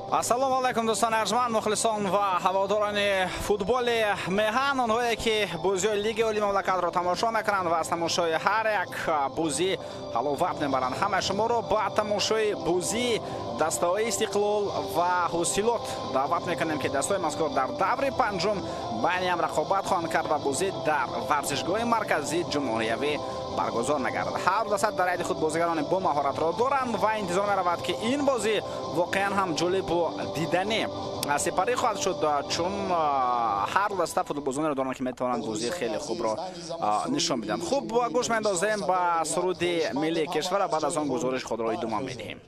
Ассалому алайкум дӯстони арҷманд, мухлисон ва ҳаводорони футболи меҳан, онҳое ки бозиҳои Лигаи Олии мамлакатро тамошо мекунанд ва аз тамошои ҳар як бозӣ ҳаловат мебаранд. Ҳамаи шуморо ба тамошои бозии дастаҳои Истиқлол ва Ҳосилот даъват мекунем, ки дастаҳои мазкур дар даври панҷум байни ҳам рақобат хоҳанд кард ва бозӣ дар варзишгоҳи марказии ҷумҳуриявӣ баргузор мегардад. Ҳар даста дар ҳайати худ бозигарони бо маҳоратро доранд ва интизор меравад, ки ин бозӣ воқеан ҳам ҷолибу диданӣ сипарӣ хоҳад шуд, чун ҳар даста футболбозонеро доранд, ки метавонанд бозии хеле хубро нишон бидиҳанд. Хуб, гӯш меандозем ба суруди миллии кишвара, баъд аз он гузориши худро идома медиҳем.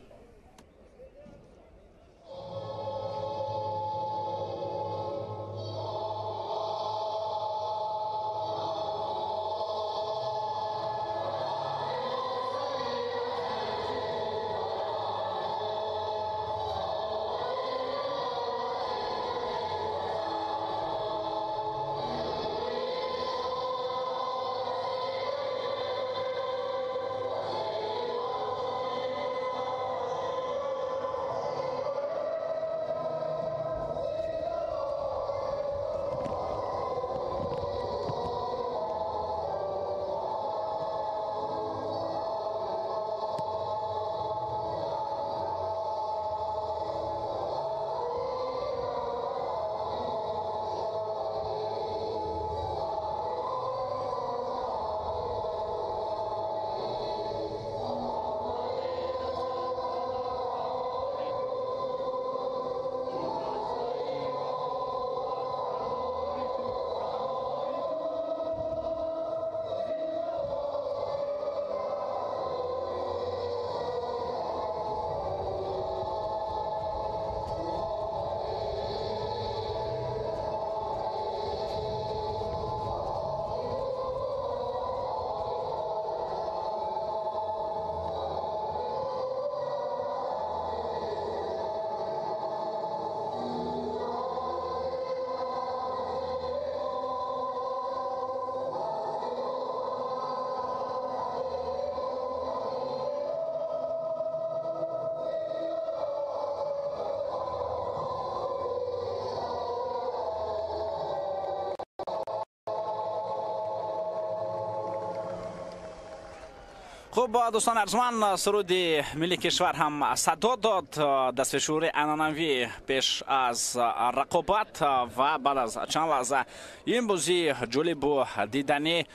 Хуб, дӯстон арҷманд, суруди миллии кишвар ҳам садо дод. Дастфишурии анъанавӣ пеш аз рақобат ва баъд аз чанд лаҳза ин бозии ҷолибу диданӣ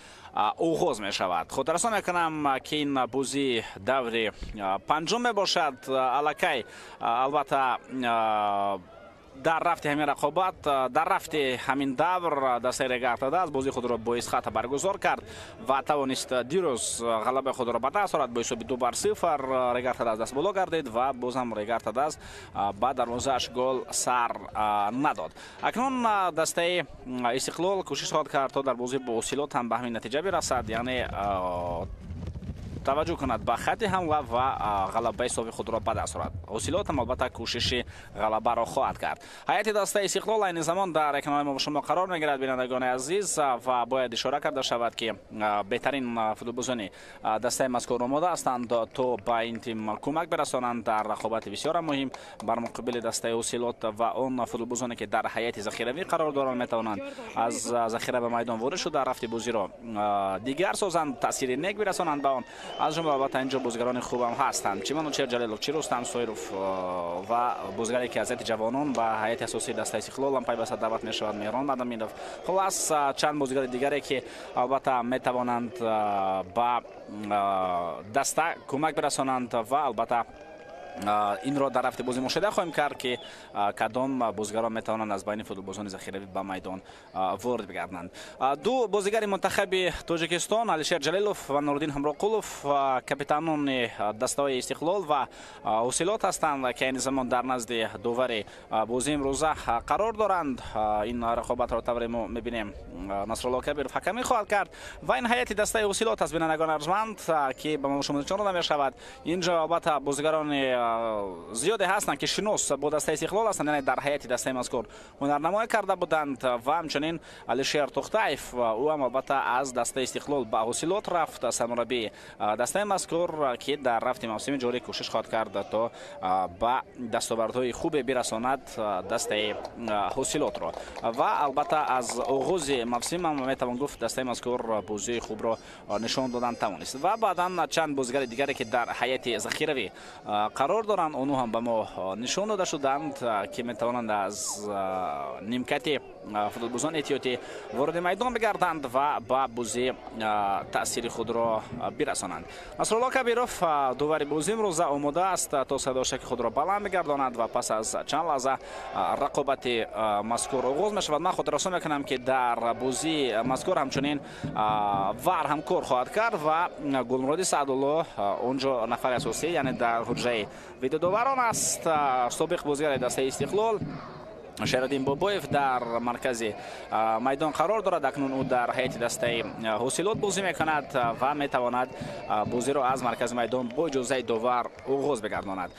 оғоз мешавад. Хотиррасон мекунам, ки ин бозии даври панҷум мебошад. Аллакай албатта дар рафти ҳамин рақобат, дар рафти ҳамин давр дастаи Регар-ТадАЗ бозии худро бо Исхата баргузор кард ва тавонист дирӯз ғалабаи худро ба даст орад бо ҳисоби 2-0. Регар-ТадАЗ даст боло гардид ва боз ҳам Регар-ТадАЗ ба дарвозааш гол сар надод. Акнун дастаи Истиқлол кӯшиш хоҳад кард, то дар бозӣ бо Ҳосилот ҳам ба ҳамин натиҷа бирасад, яъне таваҷҷӯҳ кунад ба хати ҳамла ва ғалабаи софи худро ба даст орад. Ҳосилот ҳам албатта кӯшиши ғалабаро хоҳад кард. Ҳайати дастаи Истиқлол айни замон дар экранҳои мо шумо қарор мегирад, бинандагони азиз, ва бояд ишора карда шавад, ки беҳтарин футболбозони дастаи мазкур омода ҳастанд, то ба ин тим кӯмак бирасонанд дар рақобати бисёр муҳим бар муқобили дастаи Ҳосилот, ва он футболбозоне ки дар ҳайати захиравӣ қарор доранд метавонанд аз захира ба майдон ворид шуда рафти бозиро дигар созанд, таъсири нек бирасонанд ба он. Аз ҷумла албатта инҷо бозигарони хубам ҳастанд, чӣ Манучер Ҷалилов, чӣ Рустам Соиров ва бозигаре ки аз ҳайати ҷавонон ба ҳайати асосии дастаи Истиқлол ҳам пайваста даъват мешавад, Меҳрон Мадаминов. Хулас, чанд бозигари дигаре ки албатта метавонанд ба даста кӯмак бирасонанд ва албатта инро дар рафти бозӣ мушоҳида хоҳем кард, ки кадом бозигарон метавонанд аз байни футболбозони захиравӣ ба майдон ворид бигарданд. Ду бозигари мунтахаби Тоҷикистон, Алишер Ҷалилов ва Нуриддин Ҳамроқулов, капитанони дастаҳои Истиқлол ва Ҳосилот ҳастанд, ки айни замон дар назди довари бозии имрӯза қарор доранд. Ин рақобатро тавре мо мебинем, Насрулло Кабиров ҳакамӣ хоҳад кард ва ин ҳайати дастаи Ҳосилот аст, бинандагони арҷманд, ки ба мо шумо нишон дода мешавад. Инҷо албатта бозигарони зиёде ҳастанд, ки шинос бо дастаи Истиқлол ҳастанд, яъне дар ҳайати дастаи мазкур ҳунарнамоӣ карда буданд ва ҳамчунин Алишер Тухтаев, ӯ ҳам албатта аз дастаи Истиқлол ба Ҳосилот рафт, сармураббии дастаи мазкур, ки дар рафти мавсими ҷорӣ кӯшиш хоҳад кард то ба дастовардҳои хубе бирасонад дастаи Ҳосилотро. Ва албатта аз оғози мавсим ҳам метавон гуфт, дастаи мазкур бозии хубро нишон додан тавонист. Ва баъдан чанд бозигари дигаре, ки дар ҳайати захиравӣ қарор доранд, онҳо ҳам ба мо нишон дода шуданд, ки метавонанд аз нимкати футболбозони эҳтиётӣ вориди майдон бигарданд ва ба бозӣ таъсири худро бирасонанд. Насрулло Кабиров, довари бозӣ имрӯза, омода аст то садошаки худро баланд бигардонад ва пас аз чанд лаҳза рақобати мазкур оғоз мешавад. Ман хотиррасон мекунам, ки дар бозии мазкур ҳамчунин ВАР ҳам кор хоҳад кард ва Гулмуроди Саъдулло онҷо нафари асосӣ, яъне дар ҳуҷраи видеодоварон аст. Собиқ бозигари дастаи Истиқлол Шайриддин Бобоев дар маркази майдон қарор дорад. Акнун ӯ дар ҳайати дастаи Ҳосилот бозӣ мекунад ва метавонад бозиро аз маркази майдон бо иҷозаи довар оғоз бигардонад.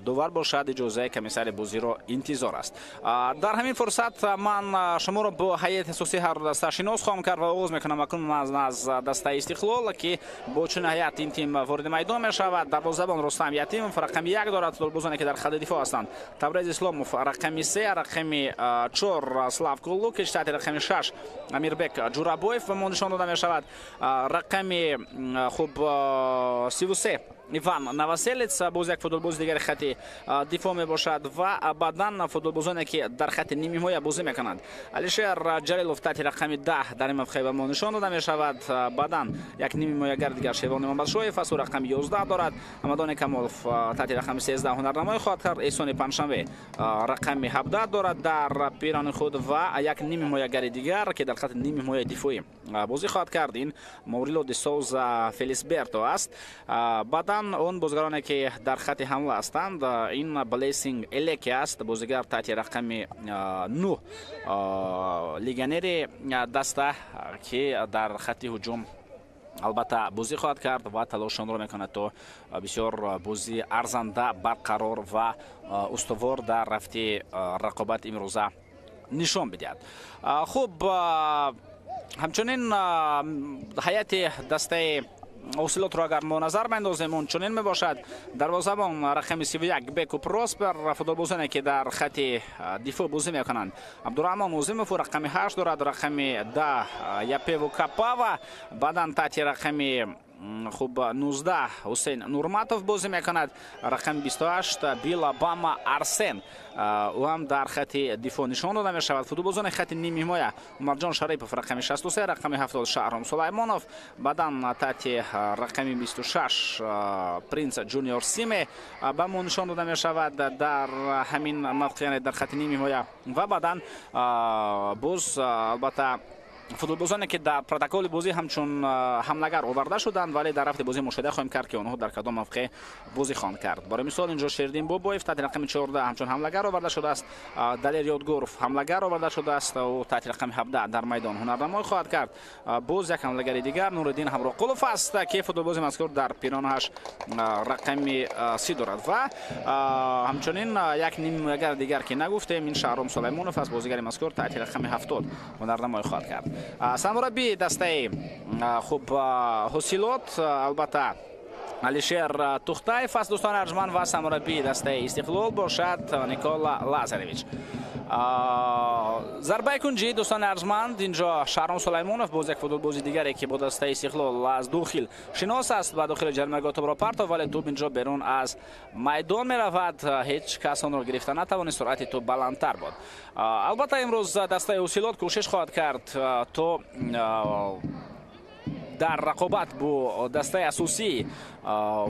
Довар бошад, иҷозаи комиссари бозиро интизор аст. Дар ҳамин фурсат ман шуморо бо ҳайати асосии ҳар ду даста шинос хоҳам кард ва оғоз мекунам акнун аз дастаи Истиқлол, ки бо чунин ҳайат ин тим вориди майдон мешавад. Дарвозабон Рустам Ятимов рақами 1 дорад. Футболбозоне, ки дар хати дифоъ ҳастанд: Табрез Исломов рақами 3, рақами 4 Славко Лукич, таҳти рақами 6 Амирбек Ҷурабоев ба мо нишон дода мешавад, рақами хуб 33 Иван Новоселец, боз як футболбози дигари хати дифоъ мебошад ва баъдан футболбозоне, ки дар хати нимҳимоя бозӣ мекунанд: Алишер Ҷалилов таҳти рақами 10 дар ин мавқеъ ба мо нишон дода мешавад. Баъдан як нимҳимоягар дигар, Шервон Имомбадшоев аст, ӯ рақами 11 дорад. Ҳамадони Камолов таҳти рақами 13 ҳунарнамоӣ хоҳад кард. Эҳсони Панҷшанбе рақами 17 дорад дар пирони худ ва як нимҳимоягари дигар, ки дар хати нимҳимояи дифоӣ бозӣ хоҳад кард, ин Маврило де Соуза Фелисберто аст. Баъдан он бозигароне, ки дар хати ҳамла ҳастанд, ин Блессинг Элеки аст, бозигар таҳти рақами 9, легионери даста, ки дар хати ҳуҷум албатта бозӣ хоҳад кард ва талошонро мекунад то бисёр бозии арзанда, барқарор ва устувор дар рафти рақобат имрӯза нишон бидиҳад. Хуб, ҳамчунин ҳайати дастаи Ҳосилотро агар мо назар меандозем, он чунин мебошад: дарвозабон рақами 31 Беку Проспер, футболбозоне, ки дар хати дифоъ бозӣ мекунанд: Абдураҳмон Озимов рақами 8 дорад, рақами 10 Япеву Капава, баъдан таҳти рақами хуб 19 Ҳусейн Нурматов бозӣ мекунад, рақами 28 Билабама Арсен, ӯ ҳам дар хати дифоъ нишон дода мешавад. Футболбозони хати нимҳимоя: Умарҷон Шарипов рақами 63, рақами 70 Шаҳром Сулаймонов, баъдан таҳти рақами 26 Принц Ҷуниор Симе ба мо нишон дода мешавад дар ҳамин мавқеъ, яъне дар хати нимҳимоя. Ва баъдан боз албатта футболбозоне, ки дар протоколи бозӣ ҳамчун ҳамлагар оварда шуданд, вале дар рафти бозӣ мушоҳида хоҳем кард, ки онҳо дар кадом мавқеъ бозӣ хоҳанд кард. Барои мисол, инҷо Шердин Бобоев таҳти рақами 14 ҳамчун ҳамлагар оварда шудааст, Далер Ёдгоров ҳамлагар оварда шудааст, ӯ таҳти рақами 17 дар майдон ҳунарнамоӣ хоҳад кард. Боз як ҳамлагари дигар Нуриддин Ҳамроқулов аст, ки футболбози мазкур дар пиронааш рақами 30 дорад. Ва ҳамчунин як нимҳимоягар дигар, ки нагуфтем, ин Шаҳром Сулаймонов аст, бозигари мазкур таҳти рақами 70 ҳунарнамоӣ хоҳад кард. Сармураббии дастаи хуб Ҳосилот албатта Алишер Тухтаев аст, дӯстони арҷманд, ва сармураббии дастаи Истиқлол бошад Никола Лазаревич. Зарбаи кунҷӣ, дӯстони арҷманд, инҷо Шаҳром Сулаймонов, боз як футболбози дигаре, ки бо дастаи Истиқлол аз дохил шинос аст, ба дохили ҷаримагоҳ тӯбро партов, вале тӯб инҷо берун аз майдон меравад, ҳеҷ кас онро гирифта натавонист, суръати тӯб баландтар буд. Албатта имрӯз дастаи Ҳосилот кӯшиш хоҳад кард то дар рақобат бо дастаи асосии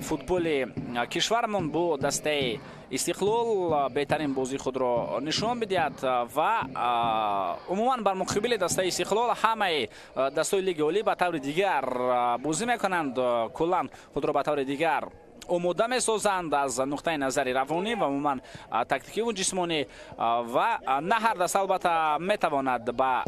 футболи кишварамон, бо дастаи Истиқлол, беҳтарин бозии худро нишон бидиҳад ва умуман бар муқобили дастаи Истиқлол ҳамаи дастаҳои лиги олӣ ба таври дигар бозӣ мекунанд, куллан худро ба таври дигар омода месозанд аз нуқтаи назари равонӣ ва умуман тактикиву ҷисмонӣ ва на ҳар даста албатта метавонад ба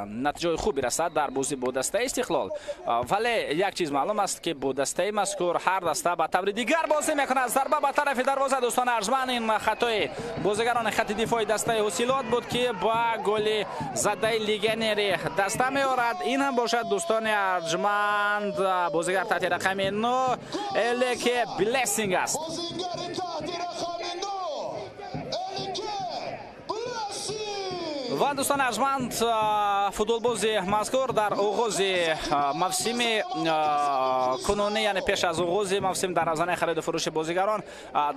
натиҷаҳои хуб бирасад дар бозӣ бо дастаи Истиқлол. Вале як чиз маълум аст, ки бо дастаи мазкур ҳар даста ба таври дигар бозӣ мекунад. Зарба ба тарафи дарвоза, дӯстони арҷманд, ин хатои бозигарони хати дифои дастаи Ҳосилот буд, ки ба голи задаи легионери даста меорад. Ин ҳам бошад, дӯстони арҷманд, бозигар таҳти рақами 9 Элеке Блессинг аст. Ва дӯстони арҷманд, футболбози мазкур дар оғози мавсими кунунӣ, яъне пеш аз оғози мавсим дар равзанаи хариду фурӯши бозигарон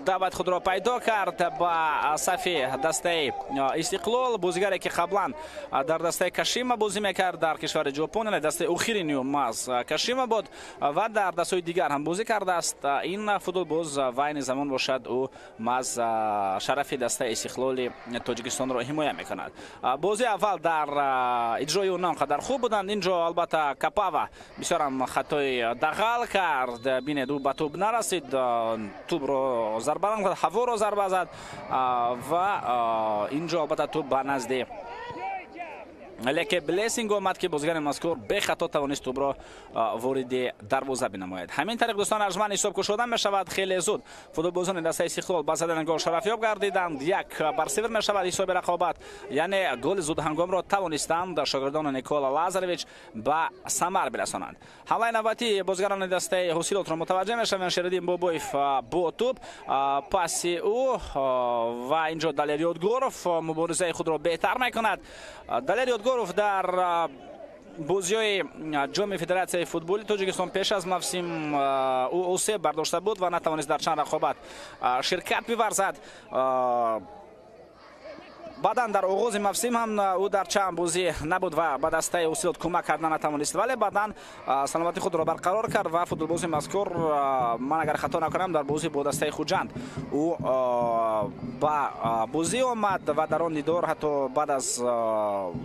даъват худро пайдо кард ба сафи дастаи Истиқлол. Бозигаре, ки қаблан дар дастаи Кашима бозӣ мекард дар кишвари Ҷопон, яъне дастаи охирини ӯ Кашима буд ва дар дастҳои дигар ҳам бозӣ кардааст. Ин футболбоз ва айни замон бошад ӯ маз шарафи дастаи Истиқлоли Тоҷикистонро ҳимоя мекунад. Бозии аввал дар иҷрои ӯ на он қадар хуб буданд. Инҷо албатта Капава бисёрам хатои дағал кард. Бинед, ӯ ба тӯб нарасид, тӯбро зарба накард, ҳаворо зарба зад ва инҷо албатта тӯб ба назди Леке Блессинг омад, ки бозигари мазкур бехато тавонист тӯбро вориди дарвоза бинамояд. Ҳамин тариқ, дӯстони арҷманд, ҳисоб кушода мешавад хеле зуд. Футболбозони дастаи Истиқлол ба задани гол шарафёб гардиданд. 1-0 мешавад ҳисоби рақобат, яъне голи зудҳангомро тавонистанд шогирдони Никола Лазаревич ба самар бирасонанд. Ҳамлаи навбатии бозигарони дастаи Ҳосилотро мутаваҷҷеҳ мешавем. Шериддин Бобоев бо тӯб, паси ӯ ва инҷо Далер Ёдгоров муборизаи худро беҳтар мекунад. Далер Ёдгоров дар бозиҳои ҷоми Федератсияи футболи Тоҷикистон пеш аз мавсим ӯ осеб бардошта буд ва натавонист дар чанд рақобат ширкат биварзад. Баъдан дар оғози мавсим ҳам ӯ дар чанд бозӣ набуд ва ба дастаи Ҳосилот кӯмак карда натавонист, вале баъдан саломатии худро барқарор кард ва футболбози мазкур, ман агар хато накунам, дар бозӣ бо дастаи Хуҷанд ӯ ба бозӣ омад ва дар он дидор ҳатто баъд аз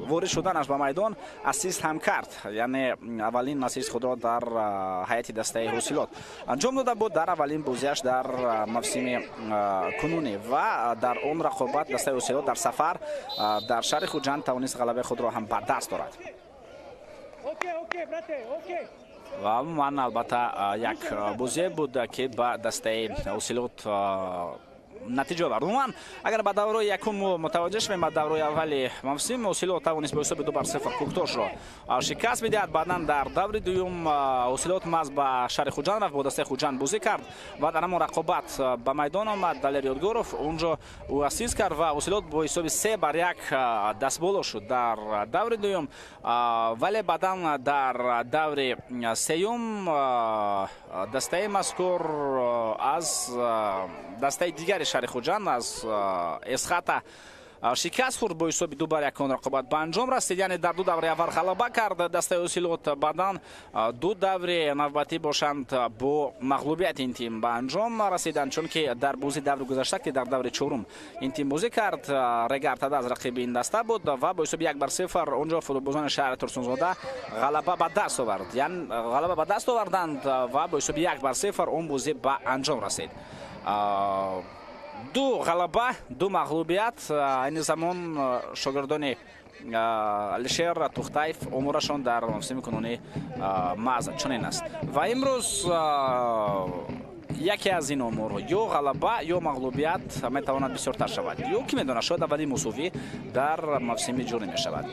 ворид шуданаш ба майдон ассист ҳам кард, яъне аввалин ассист худро дар ҳайати дастаи Ҳосилот анҷом дода буд дар аввалин бозиаш дар мавсими кунунӣ ва дар он рақобат дастаи Ҳосилот дар сафар дар шаҳри Хуҷанд тавонист ғалабаи худро ҳам ба даст орад. Ва умуман албатта як бозие буд, ки ба дастаи Ҳосилот натиҷа овард. Умуман агар ба давраи якум мутаваҷҷеҳ шавем, ба давраи аввали мавсим Ҳосилот тавонист бо ҳисоби 2-0 Кӯктошро шикаст бидиҳад. Баъдан дар даври дуюм Ҳосилот маз ба шаҳри Хуҷанд рафт, бо дастаи Хуҷанд бозӣ кард ва дар ҳамон рақобат ба майдон омад Далер Ёдгоров, онҷо ӯ ассист кард ва Ҳосилот бо ҳисоби 3-1 дастболо шуд дар даври дуюм. Вале баъдан дар даври сеюм дастаи мазкур аз дастаи дигари шаҳри Хуҷанд, аз Эсхата шикаст хӯрд бо ҳисоби 2-1. Он рақобат ба анҷом расид, яъне дар ду даври аввал ғалаба кард дастаи Ҳосилот, баъдан ду даври навбатӣ бошанд бо мағлубияти ин тим ба анҷом расиданд, чунки дар бозии даври гузашта, ки дар даври чорум ин тим бозӣ кард, Регар аз рақиби ин даста буд ва бо ҳисоби 1-0 онҷо футболбозони шаҳри Турсунзода ғалаба ба даст овард, яъне ғалаба ба даст оварданд ва бо ҳисоби 1-0 он бозӣ ба анҷом расид. Ду ғалаба, ду мағлубият. Айни замон шогирдони Алишер Тухтаев умурашон дар мавсими кунунӣ маъз чунин аст ва имрӯз яке аз ин умурҳо ё ғалаба ё мағлубият метавонад бисёртар шавад, ё ки медонад, шояд аввалин мусовӣ дар мавсими ҷорӣ мешавад.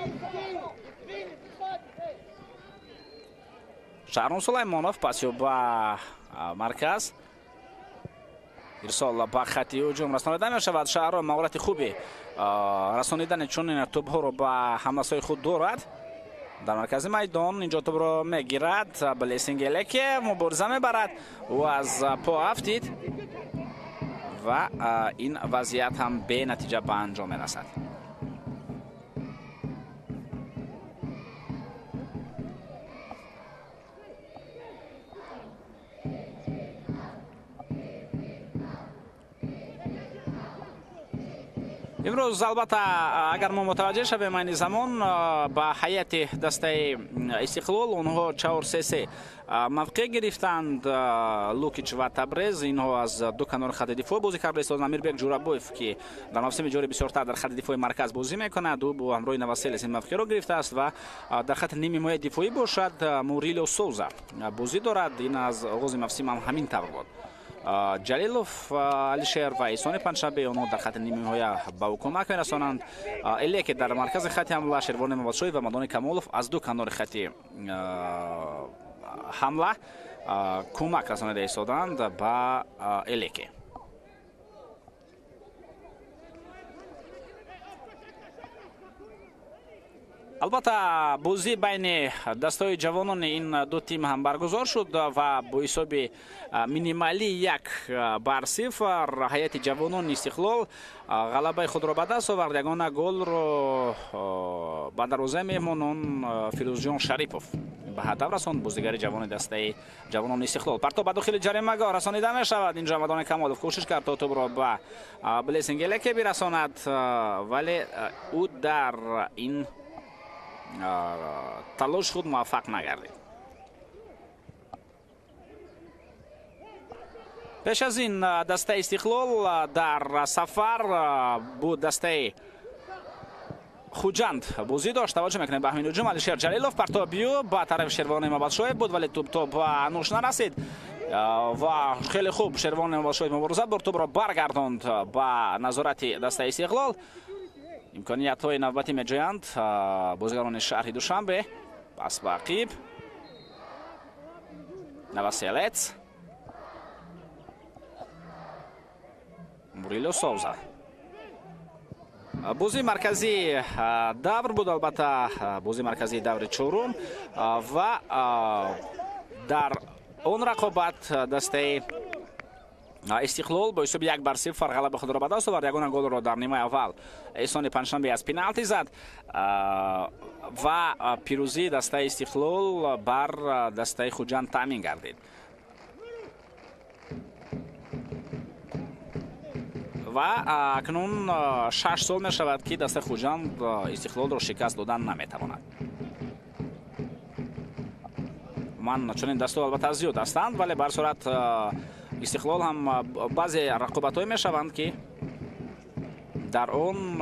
Шаҳрон Сулаймонов пасё ба марказ, ирсол ба хати ҳуҷум расонида мешавад. Шаҳрон маҳорати хуби расонидани чунин тӯбҳоро ба ҳамласои худ дорад. Дар маркази майдон инҷо тӯбро мегирад Блессинг Элеке, мубориза мебарад, ӯ аз по афтид ва ин вазъият ҳам бенатиҷа ба анҷом мерасад. Имрӯз албатта агар мо мутаваҷҷеҳ шавем, айни замон ба ҳайати дастаи Истиқлол онҳо 4-3-3 мавқеъ гирифтанд. Лукич ва Табрез инҳо аз ду канори хати дифоъ бозӣ карда истоданд. Амирбек Ҷурабоев, ки дар мавсими ҷорӣ бисёртар дар хати дифои марказ бозӣ мекунад, ӯ бо ҳамроҳи Новоселес ин мавқеъро гирифтааст ва дар хати нимҳимояи дифоӣ бошад Мурило Соуза бозӣ дорад. Ин аз оғози мавсим ҳам ҳамин тавр буд. Ҷалилов Алишер ва Эҳсони Панҷшанбе онҳо дар хати нимҳимоя ба ӯ кӯмак мерасонанд. Элеке дар маркази хати ҳамла, Шервони Мабадшоев ва Мадони Камолов аз ду канори хати ҳамла кӯмак расонида истоданд ба Элеке. Албатта бозӣ байни дастаҳои ҷавонони ин ду тим ҳам баргузор шуд ва бо ҳисоби минималӣ 1-0 ҳайати ҷавонони Истиқлол ғалабаи худро ба даст овард. Ягона голро ба дарвозаи меҳмонон Фирӯзҷон Шарипов ба ҳадаф расонд, бозигари ҷавони дастаи ҷавонони Истиқлол. Партоб ба дохили ҷаримагоҳ расонида мешавад. Инҷо Мадони Камолов кӯшиш кард то тӯбро ба Блессинг Элеке бирасонад, вале ӯ дар ин талош худ муваффақ нагардид. Пеш аз ин дастаи Истиқлол дар сафар бо дастаи Хуҷанд бозӣ дошт. Таваҷҷӯҳ мекунем ба ҳамин ҳуҷум. Алишер Ҷалилов партоби ба тарафи Шервони Мабадшоев буд, вале тӯб то ба нӯш нарасид ва хеле хуб Шервони Мабадшоев мубориза бурд, тӯбро баргардонд ба назорати дастаи Истиқлол. Имкониятҳои навбатӣ меҷӯянд бозигарони шаҳри Душанбе. Пас ба ақиб Новоселец, Мурило Соуза. Бозии марказии давр буд, албатта бозии марказии даври чорум ва дар он рақобат дастаи Истиқлол бо ҳисоби 1-0 ғалаба худро ба даст овард. Ягона голро дар нимаи аввал Эҳсони Панҷшанбе аз пеналти зад ва пирӯзии дастаи Истиқлол бар дастаи Хуҷанд таъмин гардид. Ва акнун 6 сол мешавад, ки дастаи Хуҷанд Истиқлолро шикаст додан наметавонад. Ман чунин дастҳо албатта зиёд ҳастанд, вале ба ҳар сурат Истиқлол ҳам баъзе рақобатҳое мешаванд, ки дар он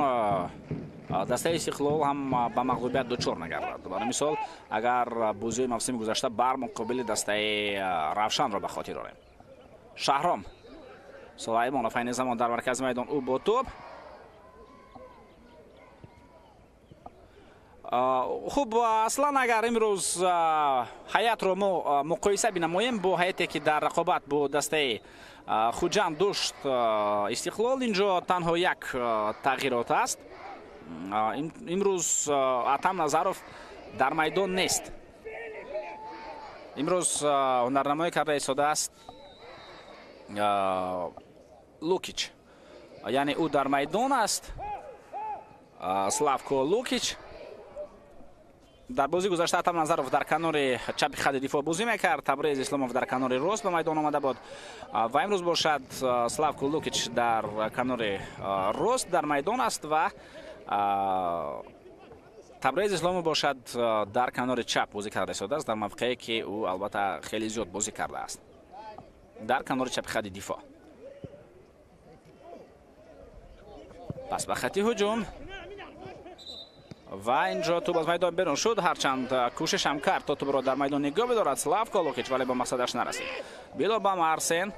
дастаи Истиқлол ҳам ба мағлубият дучор нагардад. Барои мисол, агар бозиҳои мавсими гузашта бар муқобили дастаи Равшанро ба хотир орем. Шаҳром Сулаймонов айни замон дар маркази майдон, ӯ бо тӯб. Хуб, аслан агар имрӯз ҳайатро мо муқоиса бинамоем бо ҳайате, ки дар рақобат бо дастаи Хуҷанд дошт Истиқлол, инҷо танҳо як тағйирот аст. Имрӯз Атам Назаров дар майдон нест. Имрӯз ҳунарнамоӣ карда истодааст Лукич, яъне ӯ дар майдон аст. Славко Лукич дар бозии гузашта Атам Назаров дар канори чапи хати дифоъ бозӣ мекард, Табрез Исломов дар канори рост ба майдон омада буд ва имрӯз бошад Славко Лукич дар канори рост дар майдон аст ва Табрез Исломов бошад дар канори чап бозӣ карда истодааст, дар мавқее ки ӯ албатта хеле зиёд бозӣ кардааст дар канори чапи хати дифоъ. Пас ба хати ҳуҷум ва инҷо тӯб аз майдон берун шуд. Ҳарчанд кӯшиш ҳам кард то тӯбро дар майдон нигоҳ бидорад Славко Лукич, вале ба мақсадаш нарасид. Билобам Арсен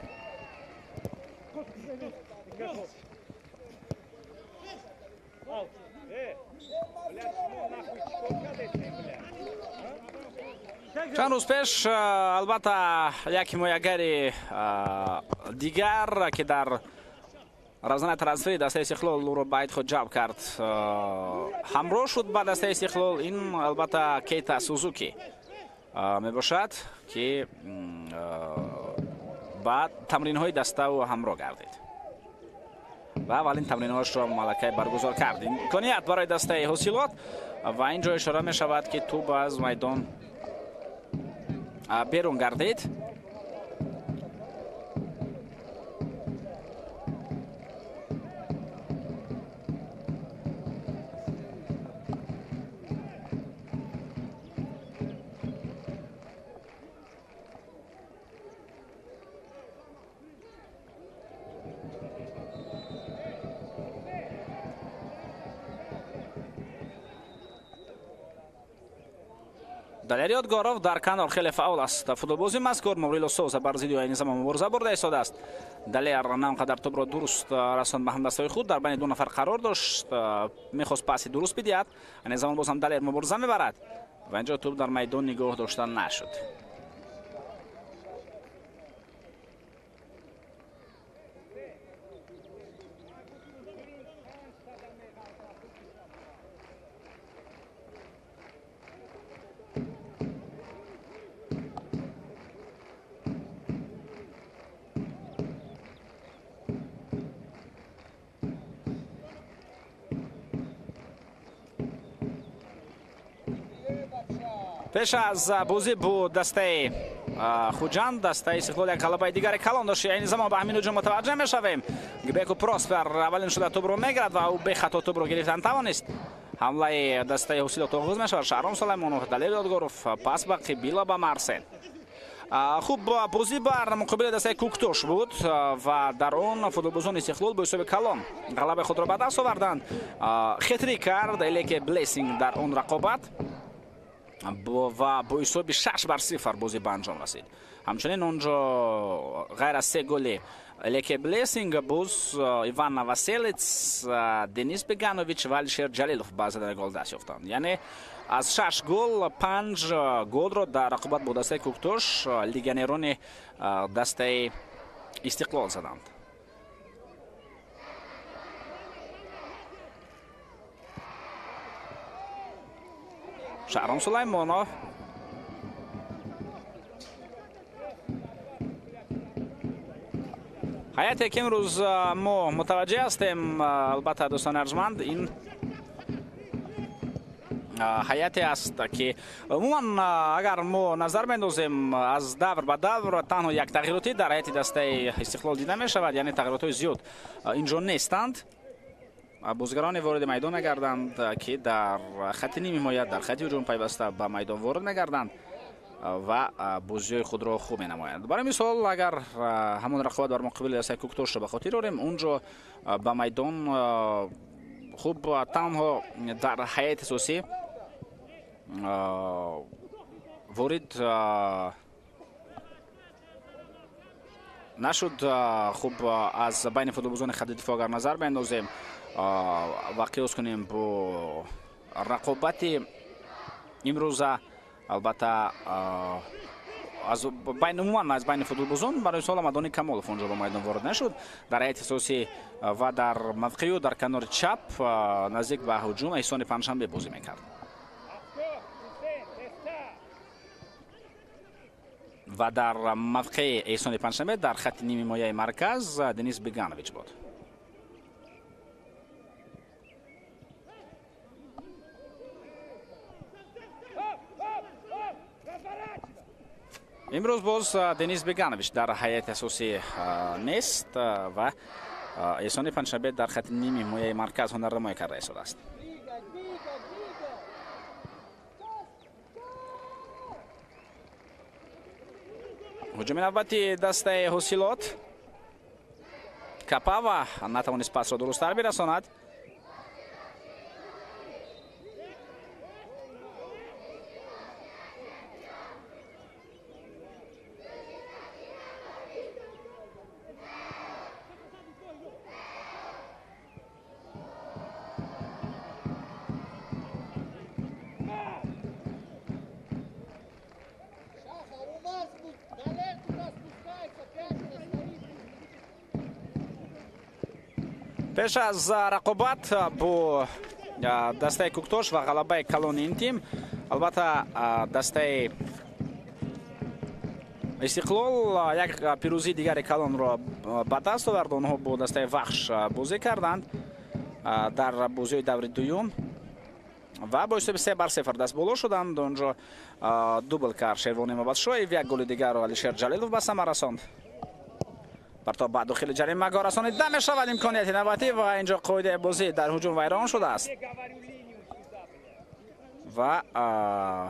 чанд рӯз пеш албатта як ҳимоягари дигар, ки дар равзанаи трансфери дастаи Истиқлол ӯро ба айд худ ҷалб кард, ҳамроҳ шуд ба дастаи Истиқлол. Ин албатта Кейта Сузуки мебошад, ки ба тамринҳои даста ӯ ҳамроҳ гардид ва аввалин тамринҳоашро малакай баргузор кард. Имконият барои дастаи Ҳосилот ва ин ҷо ишора мешавад, ки тӯб аз майдон берун гардид. Далер Ёдгоров дар канор хеле фаъол аст. Футболбози мазкур Маврило Соуза бар зидди айни замон мубориза бурда истодааст. Далер на он қадар тӯбро дуруст расонд ба ҳамдастаи худ, дар байни ду нафар қарор дошт, мехост паси дуруст бидиҳад. Айни замон боз ҳам Далер мубориза мебарад ва инҷо тӯб дар майдон нигоҳ дошта нашуд. Пеш аз бозӣ бо дастаи Хуҷанд, дастаи Истиқлол як ғалабаи дигари калон дошт. Айни замон ба ҳамин ҳуҷум мутаваҷҷеҳ мешавем. Гбеку Проспер аввалин шуда тӯбро мегирад ва ӯ бехато тӯбро гирифтан тавонист. Ҳамлаи дастаи Ҳосилот оғоз мешавад. Шаҳром Сулаймонов, Далер Ёдгоров, пас ба Қибила ба Марсел. Хуб, бозӣ бар муқобили дастаи Куктош буд ва дар он футболбозони Истиқлол бо ҳисоби калон ғалабаи худро ба даст оварданд. Хетрик кард Элеке Блессинг дар он рақобат ва бо ҳисоби 6-0 бозӣ ба анҷом расид. Ҳамчунин онҷо ғайр аз се голи Элеке Блессинг боз Иван Новоселец, Денис Беганович ва Алишер Ҷалилов ба задани гол даст ёфтанд. Яъне аз 6 гол 5 голро дар рақобат бо дастаи Куктош легионерони дастаи Истиқлол заданд. Шаҳром Сулаймонов ҳайате ки имрӯз мо мутаваҷҷеҳ ҳастем, албатта дӯстони арҷманд, ин ҳайате аст ки умуман агар мо назар мендозем аз давр ба давр танҳо як тағйиротӣ дар ҳайати дастаи Истиқлол дида мешавад, яъне тағйиротҳои зиёд инҷо нестанд. Бозигароне вориди майдон мегарданд ки дар хати нимҳимоят, дар хати ҳуҷум пайваста ба майдон ворид мегарданд ва бозиҳои худро хуб менамоянд. Барои мисол, агар ҳамон рақобат бар муқобили дастаи Куктошро ба хотир орем, унҷо ба майдон хуб танҳо дар ҳайати асосӣ ворид нашуд. Хуб, аз байни футболбозони хати дифоъ агар назар биандозем ва қиёс кунем бо рақобати имрӯза, албатта аз байн умуман аз байни футболбозон барои мисол Амадони Камолов онҷо ба майдон ворид нашуд. Дар ҳайати асосӣ ва дар мавқею дар канори чап наздик ба ҳуҷум Эҳсони Панҷшанбе бозӣ мекард. Ва дар мавқеи Эҳсони Панҷшанбе дар хати нимҳимояи марказ Денис Беганович буд. Имрӯз боз Денис Беганович дар ҳайати асосӣ нест ва Эҳсони Панҷшанбе дар хати нимҳимояи марказ ҳунарнамоӣ карда истодааст. Ҳуҷуми навбати дастаи Ҳосилот. Капава натавонист пасро дурусттар бирасонад. Пеш аз рақобат бо дастаи Куктош ва ғалабаи калони ин тим, албатта дастаи Истиқлол як пирӯзии дигари калонро ба даст овард. Онҳо бо дастаи Вахш бозӣ карданд дар бозиҳои даври дуюм ва бо ҳисоби 3-0 даст боло шуданд. Онҷо дубл кард Шервони Мабадшоев, як голи дигарро Алишер Ҷалилов ба самар расонд. Партоб ба дохили ҷаримагоҳ расонида мешавад. Имконияти навбатӣ ва инҷо қоидаи бозӣ дар ҳуҷум вайрон шудааст ва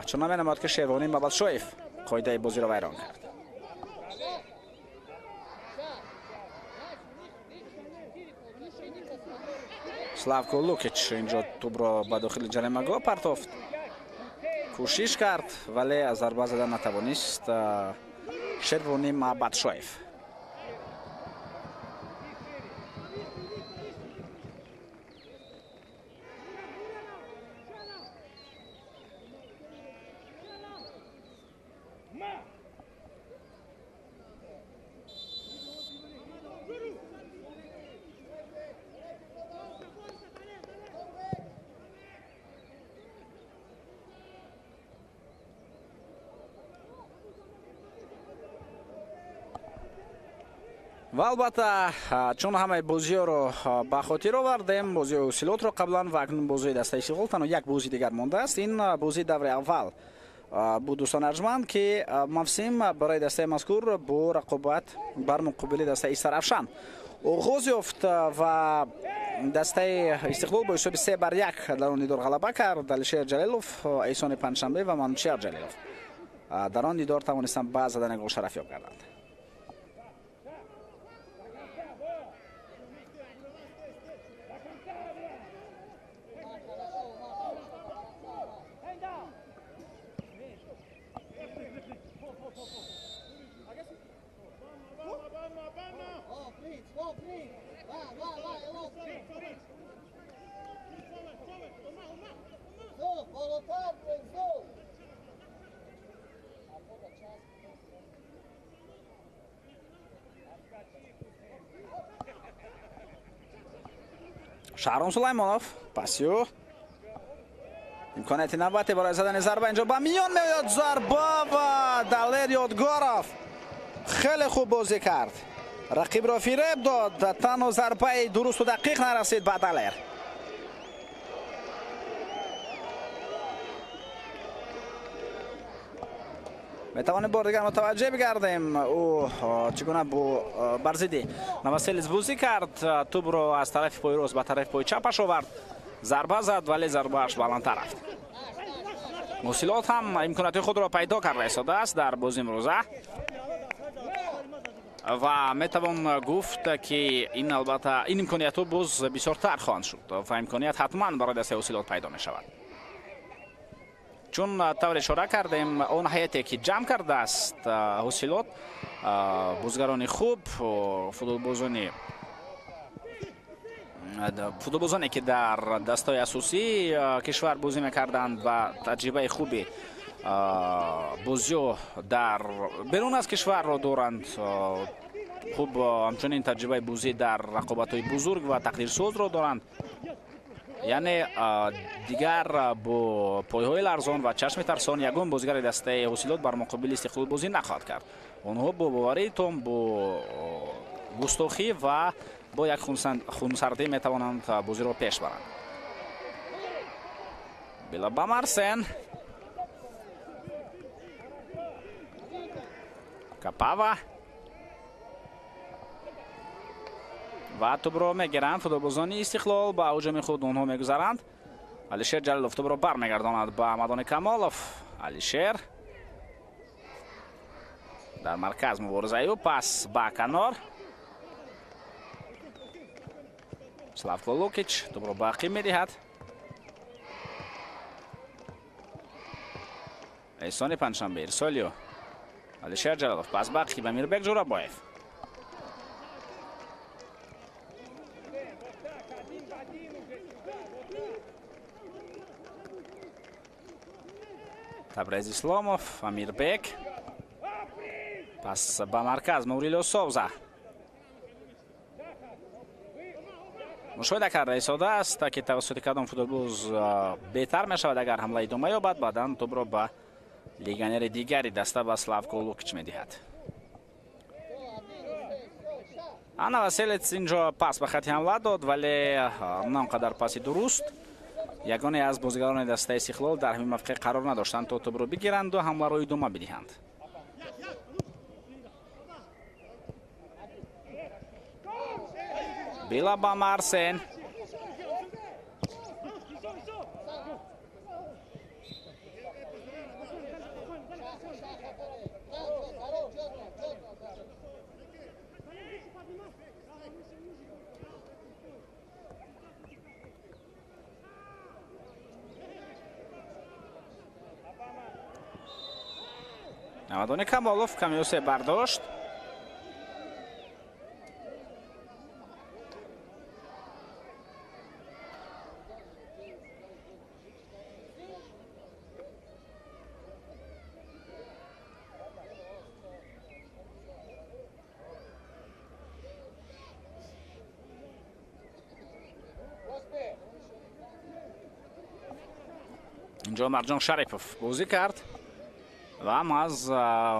чунон менамояд ки Шервони Мабадшоев қоидаи бозиро вайрон кард. Славко Лукич инҷо тӯбро ба дохили ҷаримагоҳ партофт. Кӯшиш кард, вале зарба зада натавонист Шервони Маҳбатшоев. Ва албатта, чун ҳамаи бозиҳоро ба хотир овардем, бозиҳои Ҳосилотро қаблан ва акнун бозии дастаи Истиқлол, танҳо як бозӣ дигар мондааст. Ин бозии даври аввал буд, дӯстон арҷманд, ки мавсим барои дастаи мазкур бо рақобат бар муқобили дастаи Истаравшан оғоз ёфт ва дастаи Истиқлол бо ҳисоби 3-1 дар он дидор ғалаба кард. Алишер Ҷалилов, Эҳсони Панҷшанбе ва Манучер Ҷалилов дар он дидор тавонистанд ба задани гол шарафёб гарданд. Шаҳром Сулаймонов пасиё, имконияти навбате барои задани зарба инҷо ба миён меояд зарба ва Далер Ёдгоров хеле хуб бозӣ кард, рақибро фиреб дод, танҳо зарбаи дурусту дақиқ нарасид ба Далер. Метавонем бор дигар мутаваҷҷеҳ бигардем, ӯ чӣ гуна бо бар зидди Новоселец бозӣ кард, тӯбро аз тарафи пои рост ба тарафи пои чапаш овард, зарба зад, вале зарбааш баландтар рафт. Ҳосилот ҳам имкониятҳои худро пайдо карда истодааст дар бозии имрӯза ва метавон гуфт, ки ин албатта ин имкониятҳо боз бисёртар хоҳанд шуд ва имконият ҳатман барои дастаи Ҳосилот пайдо мешавад. Чун тавр ишора кардем, он ҳайате ки ҷамъ кардааст Ҳосилот, бозигарони хуб, футболбозоне ки дар дастаи асосии кишвар бозӣ мекарданд ва таҷрибаи хуби бозиҳо дар берун аз кишварро доранд, хуб ҳамчунин таҷрибаи бозӣ дар рақобатҳои бузург ва тақдирсозро доранд. Яъне дигар бо пойҳои ларзон ва чашми тарсон ягон бозигари дастаи Ҳосилот бар муқобили Истиқлол бозӣ нахоҳад кард. Онҳо бо боварии том, бо густохӣ ва бо як хунсардӣ метавонанд бозиро пеш баранд. Билаба Марсен, Капава ва тӯбро мегиранд футболбозони Истиқлол, ба ҳуҷуми худ онҳо мегузаранд. Алишер Ҷалилов тӯбро бармегардонад ба Мадони Камолов. Алишер дар марказ муборизаи ӯ, пас ба канор. Славко Лукич тӯбро ба ақиб медиҳад. Эҳсони Панҷшанбе, Ирсолио, Алишер Ҷалилов, пас ба ақиб Амирбек Ҷурабоев. Табрез Исломов, Амирбек, пас ба марказ Мурило Совза. Мушоҳида карда истодааст, ки тавассути кадом футболбоз беҳтар мешавад агар ҳамла идома ёбад, баъдан тӯбро ба легионери дигари даста ба Славко Лукич медиҳад. Ана Васелец инҷо пас ба хати ҳамла дод, вале на он қадар паси дуруст. Ягоне аз бозигарони дастаи Истиқлол дар ҳамин мавқеъ қарор надоштанд то тӯбро бигиранду ҳамларо идома бидиҳанд. Билаба Марсен, Амадони Камолов камиосе бардошт. Инҷо Умарҷон Шарипов бозӣ кард ва ҳам аз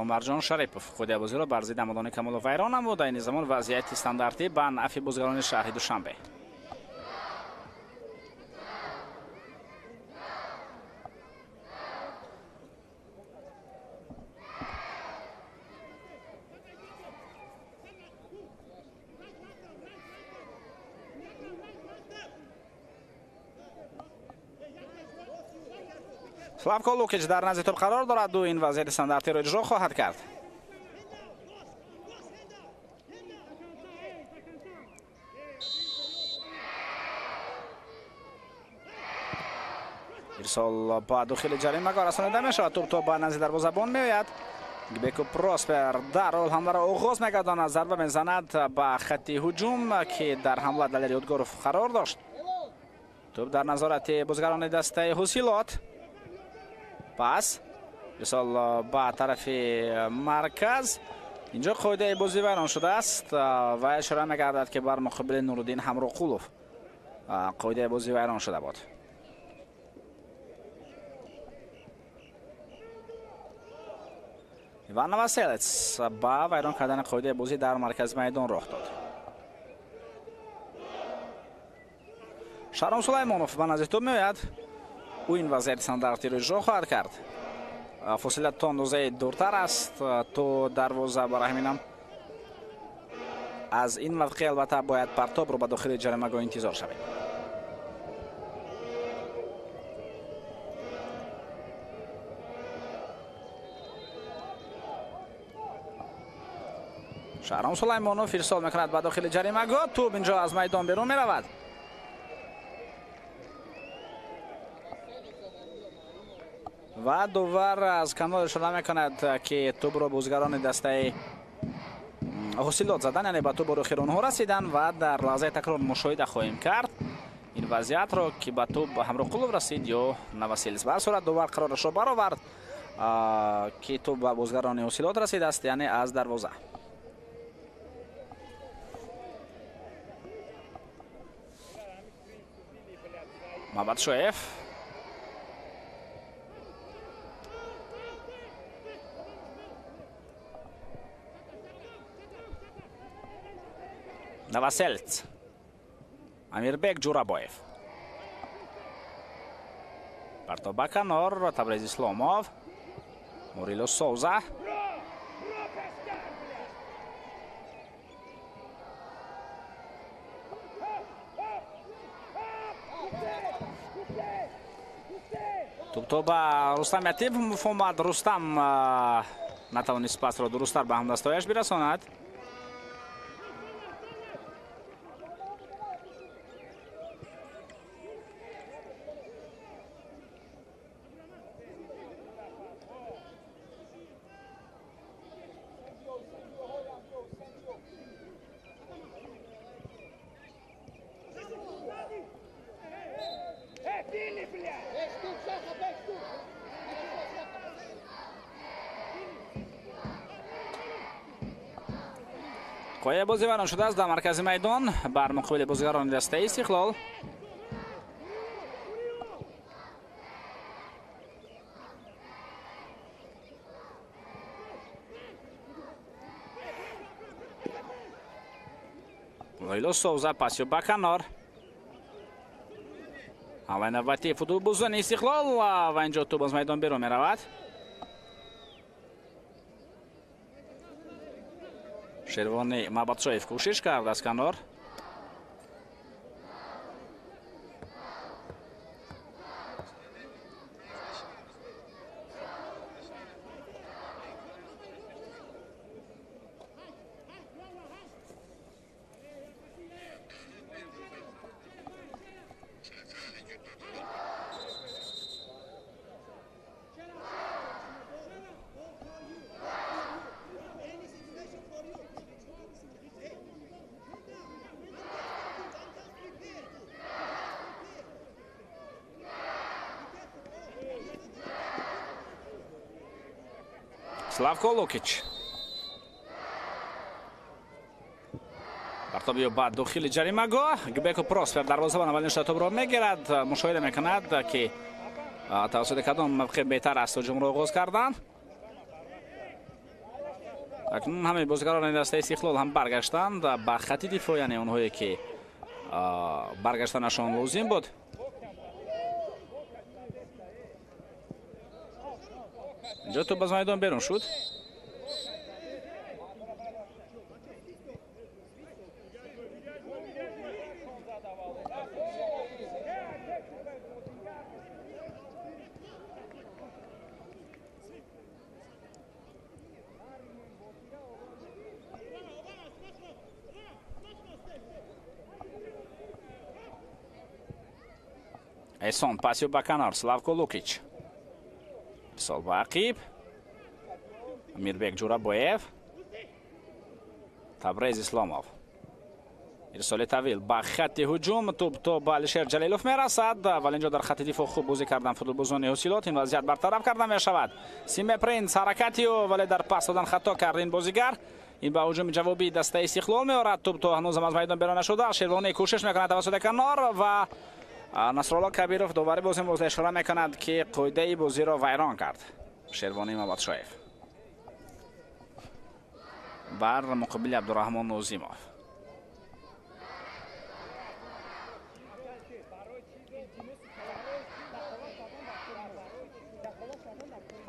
Умарҷон Шарипов худи бозиро бар зидди Амадони Камолов вайрон намуд. Айни замон вазъияти стандартӣ ба нафъи бозигарони шаҳри Душанбе. Славко Лукич дар назди топ қарор дорад. Ӯ ин вазъияти стандартиро иҷро хоҳад кард. Ирсол ба дохили ҷаримагоҳ расонида мешавад. Топ то ба назди дарвозабон меояд. Гбеку Проспер дарҳол ҳамларо оғоз мегардонад. Зарба мезанад ба хатти ҳуҷум, ки дар ҳамла Далер Ёдгоров қарор дошт. Топ дар назорати бозигарони дастаи Ҳосилот. Пас ирсол ба тарафи марказ. Инҷо қоидаи бозӣ вайрон шудааст ва ишора мегардад, ки бар муқобили Нуруддин Ҳамроқулов қоидаи бозӣ вайрон шуда буд. Иван Новоселец ба вайрон кардани қоидаи бозӣ дар маркази майдон роҳ дод. Шаҳром Сулаймонов ба назди топ меояд. Ӯ ин вазъияти стандартиро иҷро хоҳад кард. Фосила то андозаи дуртар аст то дарвоза. Барои ҳаминам аз ин мавқеъ албатта бояд партобро ба дохили ҷаримагоҳ интизор шавем. Шаҳром Сулаймонов ирсол мекунад ба дохили ҷаримагоҳ. Тӯб инҷо аз майдон берун меравад. Ва довар аз канор ишора мекунад, ки тӯбро бозигарони дастаи Ҳосилот задан, яъне ба тӯб охир онҳо расидан ва дар лаҳзаи такрор мушоҳида хоҳем кард ин вазъиятро, ки ба тӯб Ҳамроқулов расид ё Новоселец. Ба ҳар сурат довар қарорашро баровард, ки тӯб ба бозигарони Ҳосилот расидааст, яъне аз дарвоза. Мабадшоев Новоселец. Амирбек Ҷурабоев. Партоб ба канор. Табрез Исломов. Мурило Соуза. Тӯб ба Рустам Ятимов омад. Рустам натавонист пасро дурусттар ба ҳамдастояш бирасонад. Қоя бозӣ вайрон шудааст дар маркази майдон бар муқобили бозигарони дастаи Истиқлол. Лойло Соуза пасё ба канор. Ҳамлаи навбатии футболбозони Истиқлол ва инҷо тӯб аз майдон берун меравад. Шервони Мабадшоев кӯшиш кард аз канор. Славко Лукич. Партоби ба дохили ҷаримагоҳ. Гбеко Проспер дарвозабон аввалин шуда топро мегирад. Мушоҳида мекунад, ки тавассути кадом мавқеъ беҳтар аст ҳуҷумро оғоз кардан. Акнун ҳамаи бозигарони дастаи Истиқлол ҳам баргаштанд ба хати дифоъ, яъне онҳое ки баргаштанашон лозим буд. Инҷо топ аз майдон берун шуд. Эсон пасио ба канор. Славко Лукич. Сол ба ақиб. Амирбек Ҷурабоев. Табрез Исломов. Ирсоли тавил ба хатти ҳуҷум. Тӯб то ба Алишер Ҷалилов мерасад. Вале инҷо дар хатти дифоъ хуб бозӣ кардан футболбозони Ҳосилот. Ин вазъият бартараф карда мешавад. Симе Принс ҳаракати ӯ, вале дар пас додан хато кард ин бозигар. Ин ба ҳуҷуми ҷавобии дастаи Истиқлол меорад. Тӯб то ҳанӯзам аз майдон берун нашуда. Шервонӣ кӯшиш мекунад тавассути канор ва Насрулло Кабиров довари бозӣ мӯза ишора мекунад, ки қоидаи бозиро вайрон кард. Шервонӣ Мабадшоев бар муқобили Абдураҳмон Нозимов.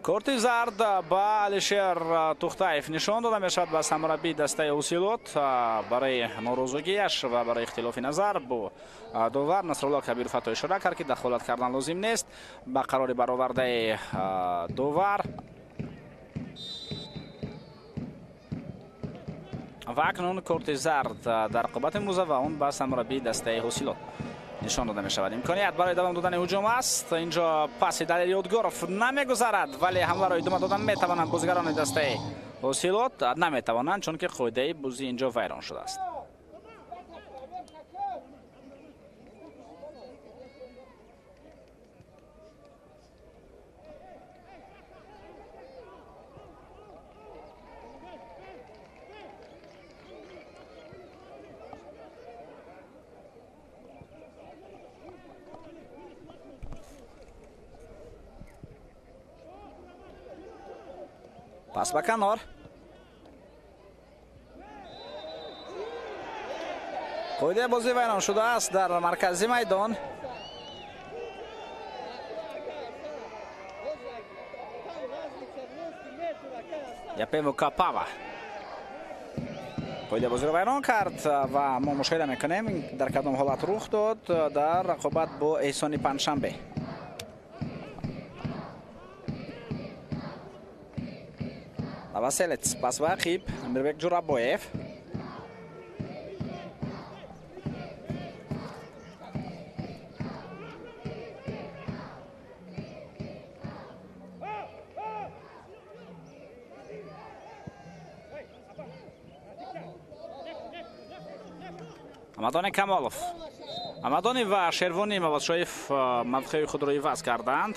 Корти зард ба Алишер Тухтаев нишон дода мешавад ба самураббии дастаи Ҳосилот барои норозигиаш ва барои ихтилофи назар бо довар. Насрулло Кабиров ҳатто ишора кард, ки дахолат кардан лозим нест ба қарори баровардаи довар. Ва акнун корти зард дар рақобати мӯза ва он ба самураббии дастаи Ҳосилот нишон дода мешавад. Имконият барои давом додани ҳуҷум аст. Инҷо паси Далер Ёдгоров намегузарад, вале ҳамларо идома додан метавонанд бозигарони дастаи Ҳосилот. Наметавонанд, чунки қоидаи бозӣ инҷо вайрон шудааст. Пас ба канор. Қоидаи бозӣ вайрон шудааст дар маркази майдон. Япемо Капава қоидаи бозиро вайрон кард ва мо мушоҳида мекунем дар кадом ҳолат рух дод дар рақобат бо Эҳсони Панҷшанбе. Новоселец пас ба ақиб. Амирбек Ҷурабоев. Амадони Камолов. Амадони ва Шервонӣ Мавадшоев мавқеи худро иваз карданд.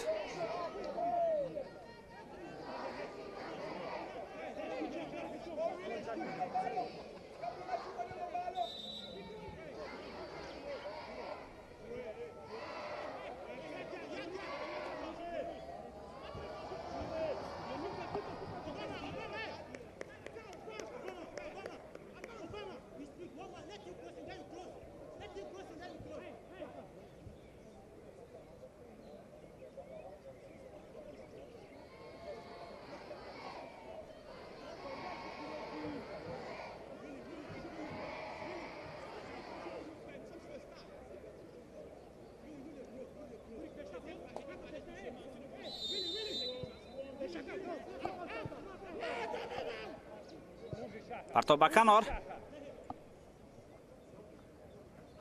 Партоб ба канор.